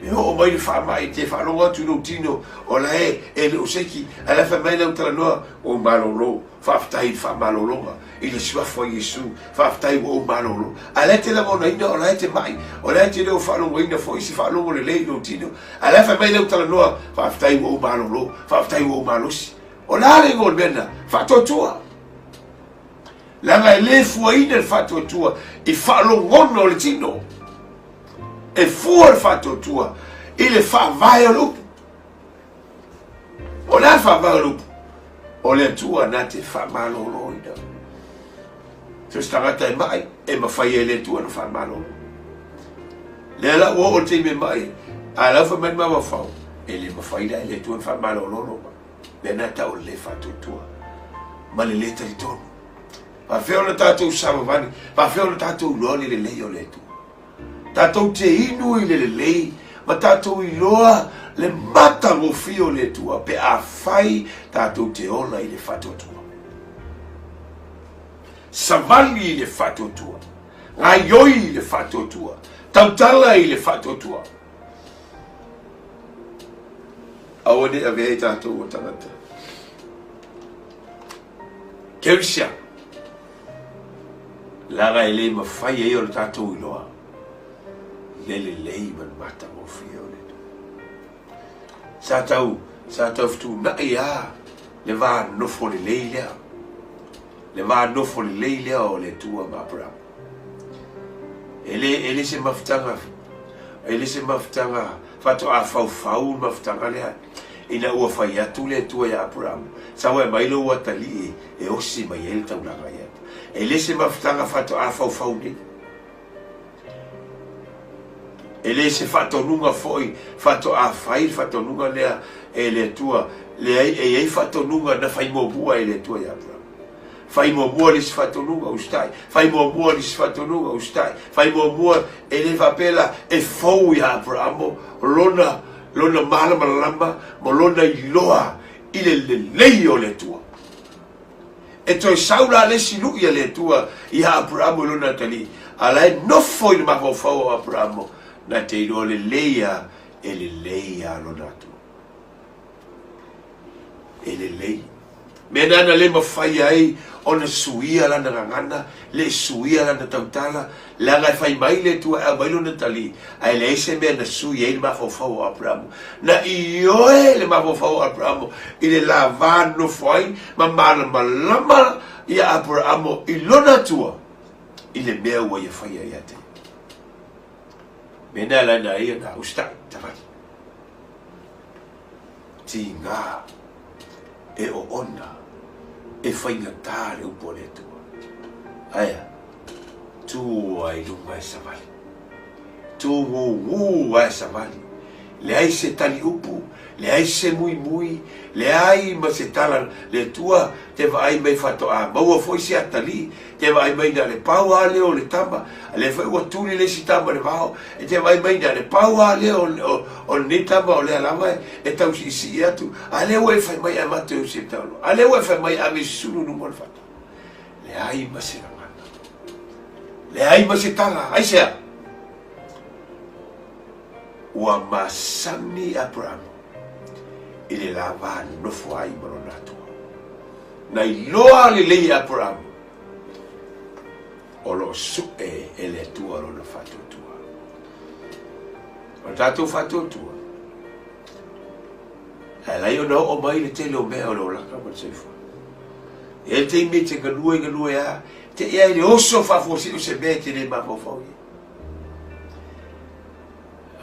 E oo mai le faamai, te faalogo atu i lou tino, o la e, e le o seki, ae la e fai mai lau talanoa, ua ou malolo, faafetai i le faamalologa, i le suafa o Iesu, faafetai ua ou malolo. Ae la e te lagonaina o la e te mai, o la e te le o faalogoina foi se faalogo lelei i lou tino, ae la e fai mai lau talanoa, faafetai ua ou malolo, faafetai ua ou malosi. O le a le igoa o le mea lena? Faatuatua. Leaga e le fuaina le faatuatua i faalogona o le tino. E fua le faatuatua i le faavae o le upu. O le a le faavae o le upu? O le Atua na te faamaloloina. So se tagata e mai, e mafai e le Atua na faamalolo. Lea la ua oo le taimi e mai, a lau fai mai le mafaufau, e le mafai la e le Atua na faamalolo lo mai. Mea na tau o le le faatuatua ma le le talitonu. Faafefea ona tatou savavali, faafefea ona tatou iloa le lelei o le Atua. Tatou te inu i le lelei ma tatou iloa le matagofie o le Atua pe afai tatou te ola i le faatuatua. Savali i le faatuatua, gaioi i le faatuatua, Tautala i le faatuatua. Aua ne i avea ai tatou o tagata. Kerisiano, leaga e le mafai ai ona tatou iloa le lelei ma le matagofie o le Atua. Sa tau, sa tau fetuunai lava le va nofo lelei lea, le va nofo lelei lea o le Atua ma Aperama. E le, e le se mafutaga, e le se mafutaga faatoa faufau le mafutaga lea, ina ua fai atu le Atua ia Aperama, sau e aumai lou atalii e osi mai ai le taulaga ia te. E le se mafutaga faatoa faufau nei. E le se faatonuga foi faatoa fai le faatonuga lea e le Atua, leai, e i ai faatonuga na fai muamua e le Atua ia Aperama. Fai muamua le isi faatonuga, usitai. Fai muamua le isi faatonuga, usitai. Fai muamua, e le faapea la e fou ia Aperamo lona, lona malamalama ma lona iloa i le lelei o le Atua. E toe sau la le isi lui a le Atua ia Aperamo i lona atalii, a la e nofo i le mafaufau o Aperamo, na te iloa lelei a e lelei a lona Atua. E lelei. Mea na na le mafai ai ona suia lana gagana, le suia lana tautala, leaga e fai mai le Atua e aumai lona atalii, ae leai se mea na sui ai le mafaufau o Aperamo. Na ioe le mafaufau o Aperamo i le lava nofo ai ma malamalama ia Aperamo i lona Atua i le mea ua ia faia ia te ia. Mea na ala na ia na usitai tavali. Tiga e oona e faigata le upu a le Atua. Aea, tu ai luga e savali. Tūngūngū a e savali. Leai se tali upu, leai se muimui, leai ma se tala le Atua te vaai mai faatoa maua foi se atalii, te vaai mai na le pau a lea o le tama, a lea foi ua tuli le isi tama i le vao, e te vaai mai na le pau a lea o lenei tama o lea lava e tausiisii atu, a lea ua e fai mai e avatu e usi e taolo, a lea ua e fai mai e ave i susunu i luma o le fata. Leai ma se gagana. Leai ma se tala. Aisea? Ua masani Aperamo i le lava nofo ai ma lona Atua. Na iloa lelei e Aperamo o lo o suʻe e le Atua lona faatuatua. O le tatou faatuatua, e ala ai ona oo mai le tele o mea o le olaga ma le soifua. E i ai le taimi e te galue galue a, te ea i le oso faafuasei o se mea e te le mafaufau i ai.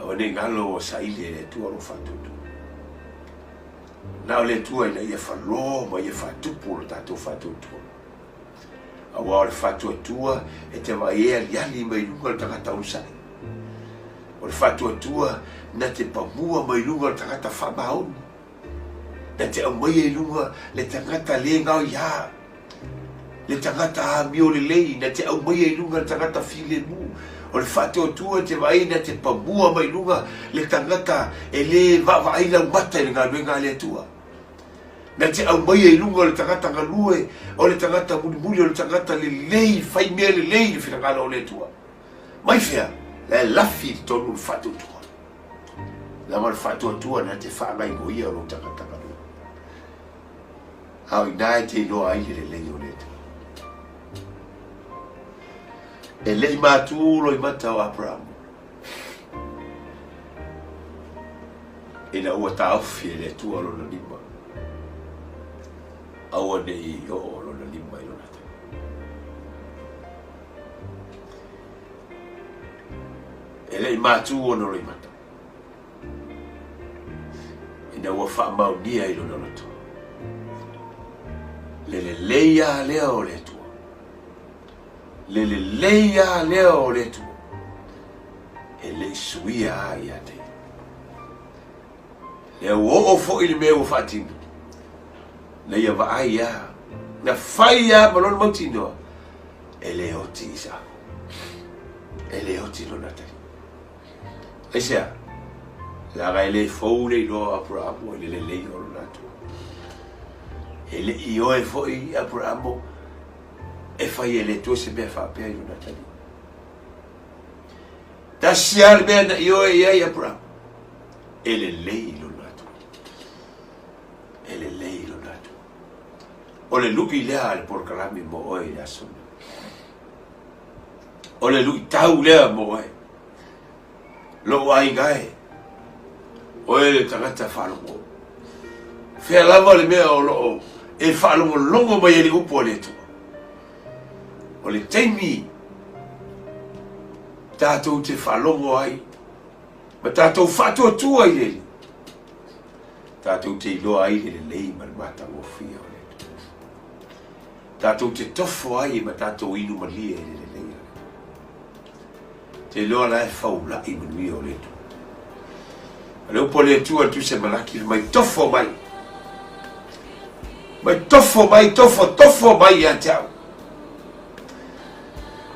Aua ne i galo ua saili e le Atua lou faatuatua. Na o le Atua ina ia falo ma ia faatupu lo tatou faatuatua. Aua o le faatuatua e te vaai e aliali mai luga o le tagata onosai. O le faatuatua na te pamua mai luga o le tagata faamaoni. Na te aumaia i luga le tagata le gaoiā, le tagata amio lelei, na te aumaia i luga le tagata filemu. O le faatuatua e te vaai na te pamua mai luga le tagata e le vaavaai laumata i le galuega a le Atua. Na te aumaia i luga le tagata galue, o le tagata mulimuli, o le tagata lelei, fai mea lelei i le finagalo o le Atua. Mai fea? La e lafi i totonu le faatuatua. Leaga o le faatuatua na te faagaioia lou tagata galue. A o ina e te iloa ai le lelei o le Atua. E le i matū loimata o Aperamo ina ua taofi e le Atua lona lima, aua ne i oo lona lima i lona atalii. E le i matū ona loimata, ina ua faamaonia i lona loto le lelei lava lea o le Atua, le lelei lava lea o le Atua, e le i suia lava ia te ia. Lea ua oo foi le mea ua faatino, na ia vaai lava, na fai lava ma lona mautinoa, e le oti Isaako. E le oti lona atalii. Aisea? Leaga e le fou le iloa o Aperamo i le lelei o lona Atua. E le i ioe foi Aperamo e fai e le Atua se mea faapea i lona atalii. Tasi lava le mea na ioe i ai Aperama, e lelei lona atunuu. E lelei lona atunuu. O le lui lea a le polokalame mo oe i le aso lenei. O le luitau lea mo oe. Lou aiga e, oe le tagata faalogo. Fea lava le mea o lo o e faalogologo mai ai le upu a le Atua. O le taimi tatou te faalogo ai ma tatou faatuatua i le Alii, tatou te iloa ai le lelei ma le matagofie o le Atua. Tatou te tofo ai ma tatou inu malie i le lelei o le Atua. Te iloa la e faulai manuia o le Atua. O le upu a le Atua i le Tusi a Malaki, mai tofo mai. Mai tofo mai, tofo, tofo mai ia te au.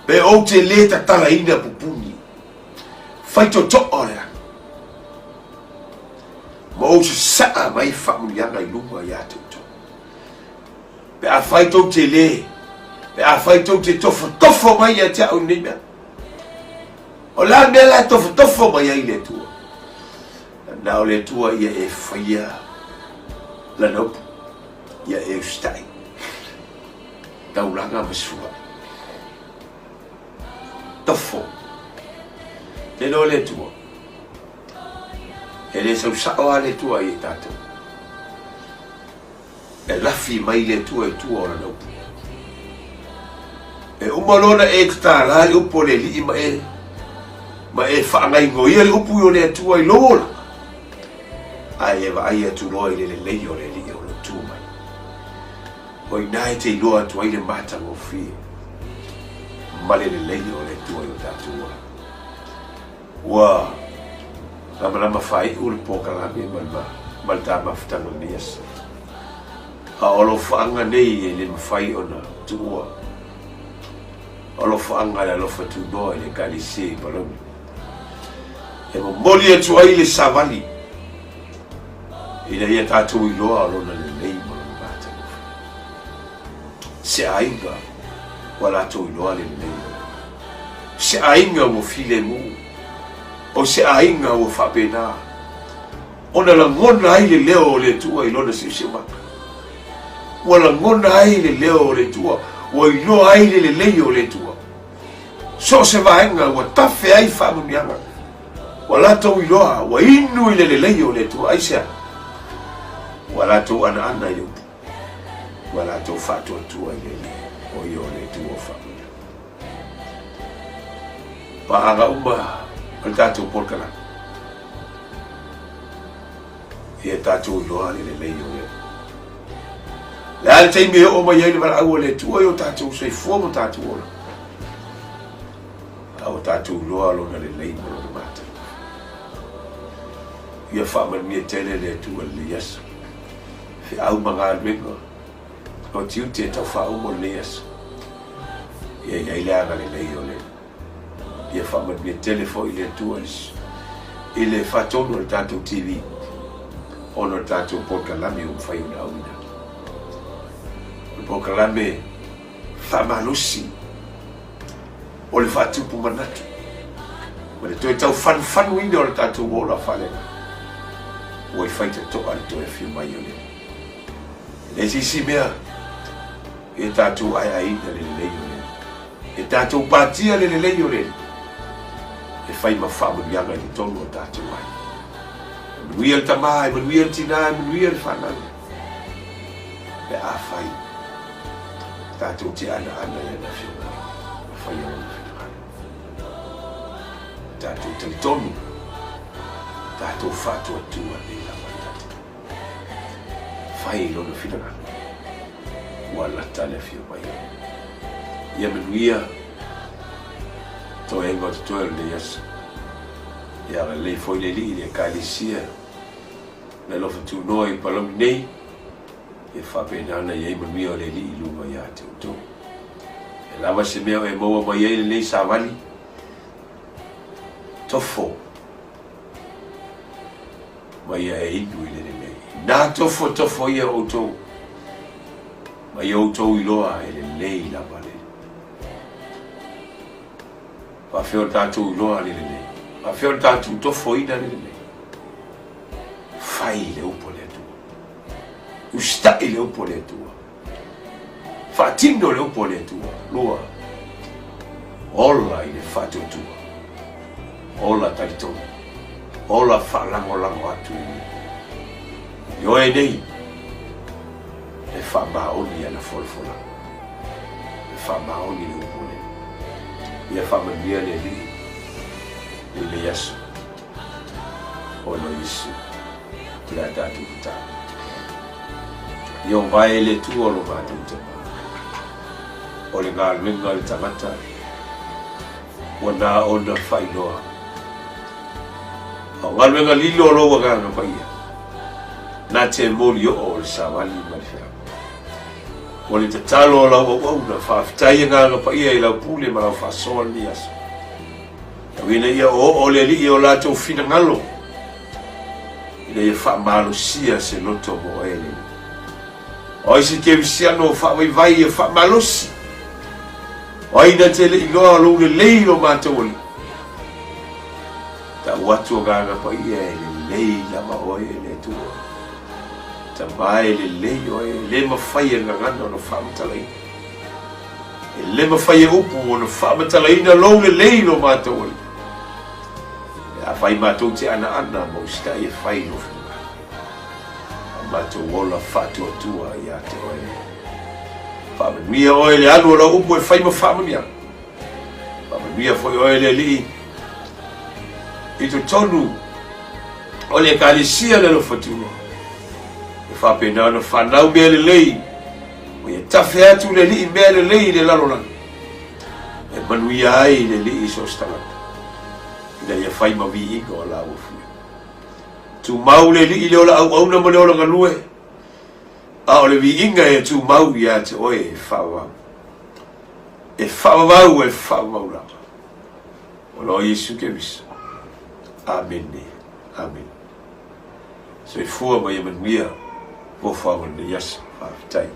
Pe ou te lē tatalaina pupuni, fai totoa o le lagi, ma ou sasaa mai faamuniaga i luga ia te outou. Pe afai tou te lē, pe afai tou te tofotofo mai ia te au i lenei mea. O le a le mea la e tofotofo mai ai le Atua? Na o le Atua ia e faia lana upu, ia e usitai. Taulaga ma sua. Tofo. Te iloa le Atua. E le sau sao lava le Atua ia i tatou. E lafi mai le Atua i tua o lana upu. E uma loa ona e tatala le upu o le Alii ma e ma e faagaioia le upu o le Atua i lou olaga, ae e vaai atu loa i le lelei o le Alii o lo o tu mai. O i ina e te iloa atu ai le matagofie ma le lelei o le Atua i o tatou olaga. Ua lamalama faaiu le polokalame ma le ta mafutaga i lenei aso. A o alofaaga nei e le mafai ona tuua. O alofaaga le alofa tunoa i le Ekalesia i Palauli. E momoli atu ai le savali ina ia tatou iloa lona lelei ma lona matagofie. Se aiga ua latou iloa le lelei o le Se aiga ua filemu, o se aiga ua faapena ona lagona ai le leo o le Atua i lona siosiomaga. Ua lagona ai le leo o le Atua, ua iloa ai le lelei o le Atua. So o se vaega ua tafe ai faamanuiaga, ua latou iloa, ua inu i le lelei o le Atua. Aisea? Ua latou anaana i le upu, ua latou faatuatua i le Alii, o ia o le Atua o faamanuiaga. Paaga uma o le tatou polokalame. Ia tatou iloa le lelei o le Le a le taimi e oo mai ai le valaau a le Atua i o tatou soifua ma tatou ola. A ua tatou iloa lona lelei ma lona matagofie. Ia faamanuia tele le Atua i lenei aso. Feau ma galuega o tiute e tau faauma o lenei aso. Ia i ai le agalelei o le Ia faamanuia tele foi le Atua i le faatonu o le tatou TV ona o le tatou polokalame ua mafai ona auina atu. O le polokalame faamalosi o le faatupu manatu ma le toe tau fanufanuina o le tatou ola faaleagaga ua i faitotoa le toe afio mai o le Alii. E leai se isi mea e tatou aeaeina le lelei o le Alii. E tatou patia le lelei o le Alii e fai ma faamanuiaga i totonu o tatou aiga. E manuia le tama, e manuia le tina, e manuia le fanau. Pe afai tatou te anaana i ana afioga ma faia lona finagalo. Tatou talitonu, tatou faatuatua nei lava i tatou. Fai lona finagalo, ua lata le afio mai o Ia manuia toega o totoe o lenei aso. Ia agalelei foi le Alii i le Ekalesia le alofa tunoa i Palauli nei, ia faapena ona i ai manuia o le Alii i luga ia te outou. E lava se mea e maua mai ai lenei savali, tofo ma ia e inu i le lelei. Na tofo tofo ia outou, ma ia outou iloa e lelei lava le. Faafefea o tatou iloa le lelei. Faafefea ona tatou tofoina le lelei? Fai le upu a le Atua. Usitai le upu a le Atua. Faatino le upu a le Atua. Lua, ola i le faatuatua. Ola talitonu. Ola faalagolago atu i oe nei e faamaoni ana folafolaga. E faamaoni le upu a le Alii. Ia faamanuia le Alii i lenei aso ona o Iesu o le a tatou tatalo. Ia o vae le Atua o lo matou Tama, o le galuega a le tagata ua na ona faailoa. A o galuega lilo o lou Agaga Paia, na te molioo o le savali ma le feau. O le tatalo a lau auauna, faafetai Agaga Paia i lau pule ma lau faasoa lenei aso. Tau ina ia oooo le Alii o latou finagalo, ina ia faamalosia se loto mo oe le Alii. O ai se kerisiano o faavaivai ia faamalosi? O ai na te le iloa lou lelei lo matou Alii? Tau atu Agaga Paia e lelei lava oe e le Atua. Tama e lelei oe, e le mafai e gagana ona faamatalaina. E le mafai e upu ona faamatalaina lou lelei lo matou Alii. Pe afai matou te anaana ma usitai e fai lou finagalo, a matou ola faatuatua ia te oe. Faamanuia oe le alu o lau upu e fai ma faamanuiaga. Faamanuia foi oe le Alii i totonu o le Ekalesia le alofa tunoa. E faapena ona fanau mea lelei, ua ia tafe atu le Alii mea lelei i le lalolagi, e manuia ai le Alii i so o se tagata, ina ia fai ma viiga o laua fuiga. Tumau le Alii i le ola auauna ma le ola galue, a o le viiga e tumau ia te oe e faavavau. E faavavau, e faavavau lava. Ona o Iesu Keriso. Amene. Amene. Soifua ma ia manuia fofoaga o lenei aso. Faafetai.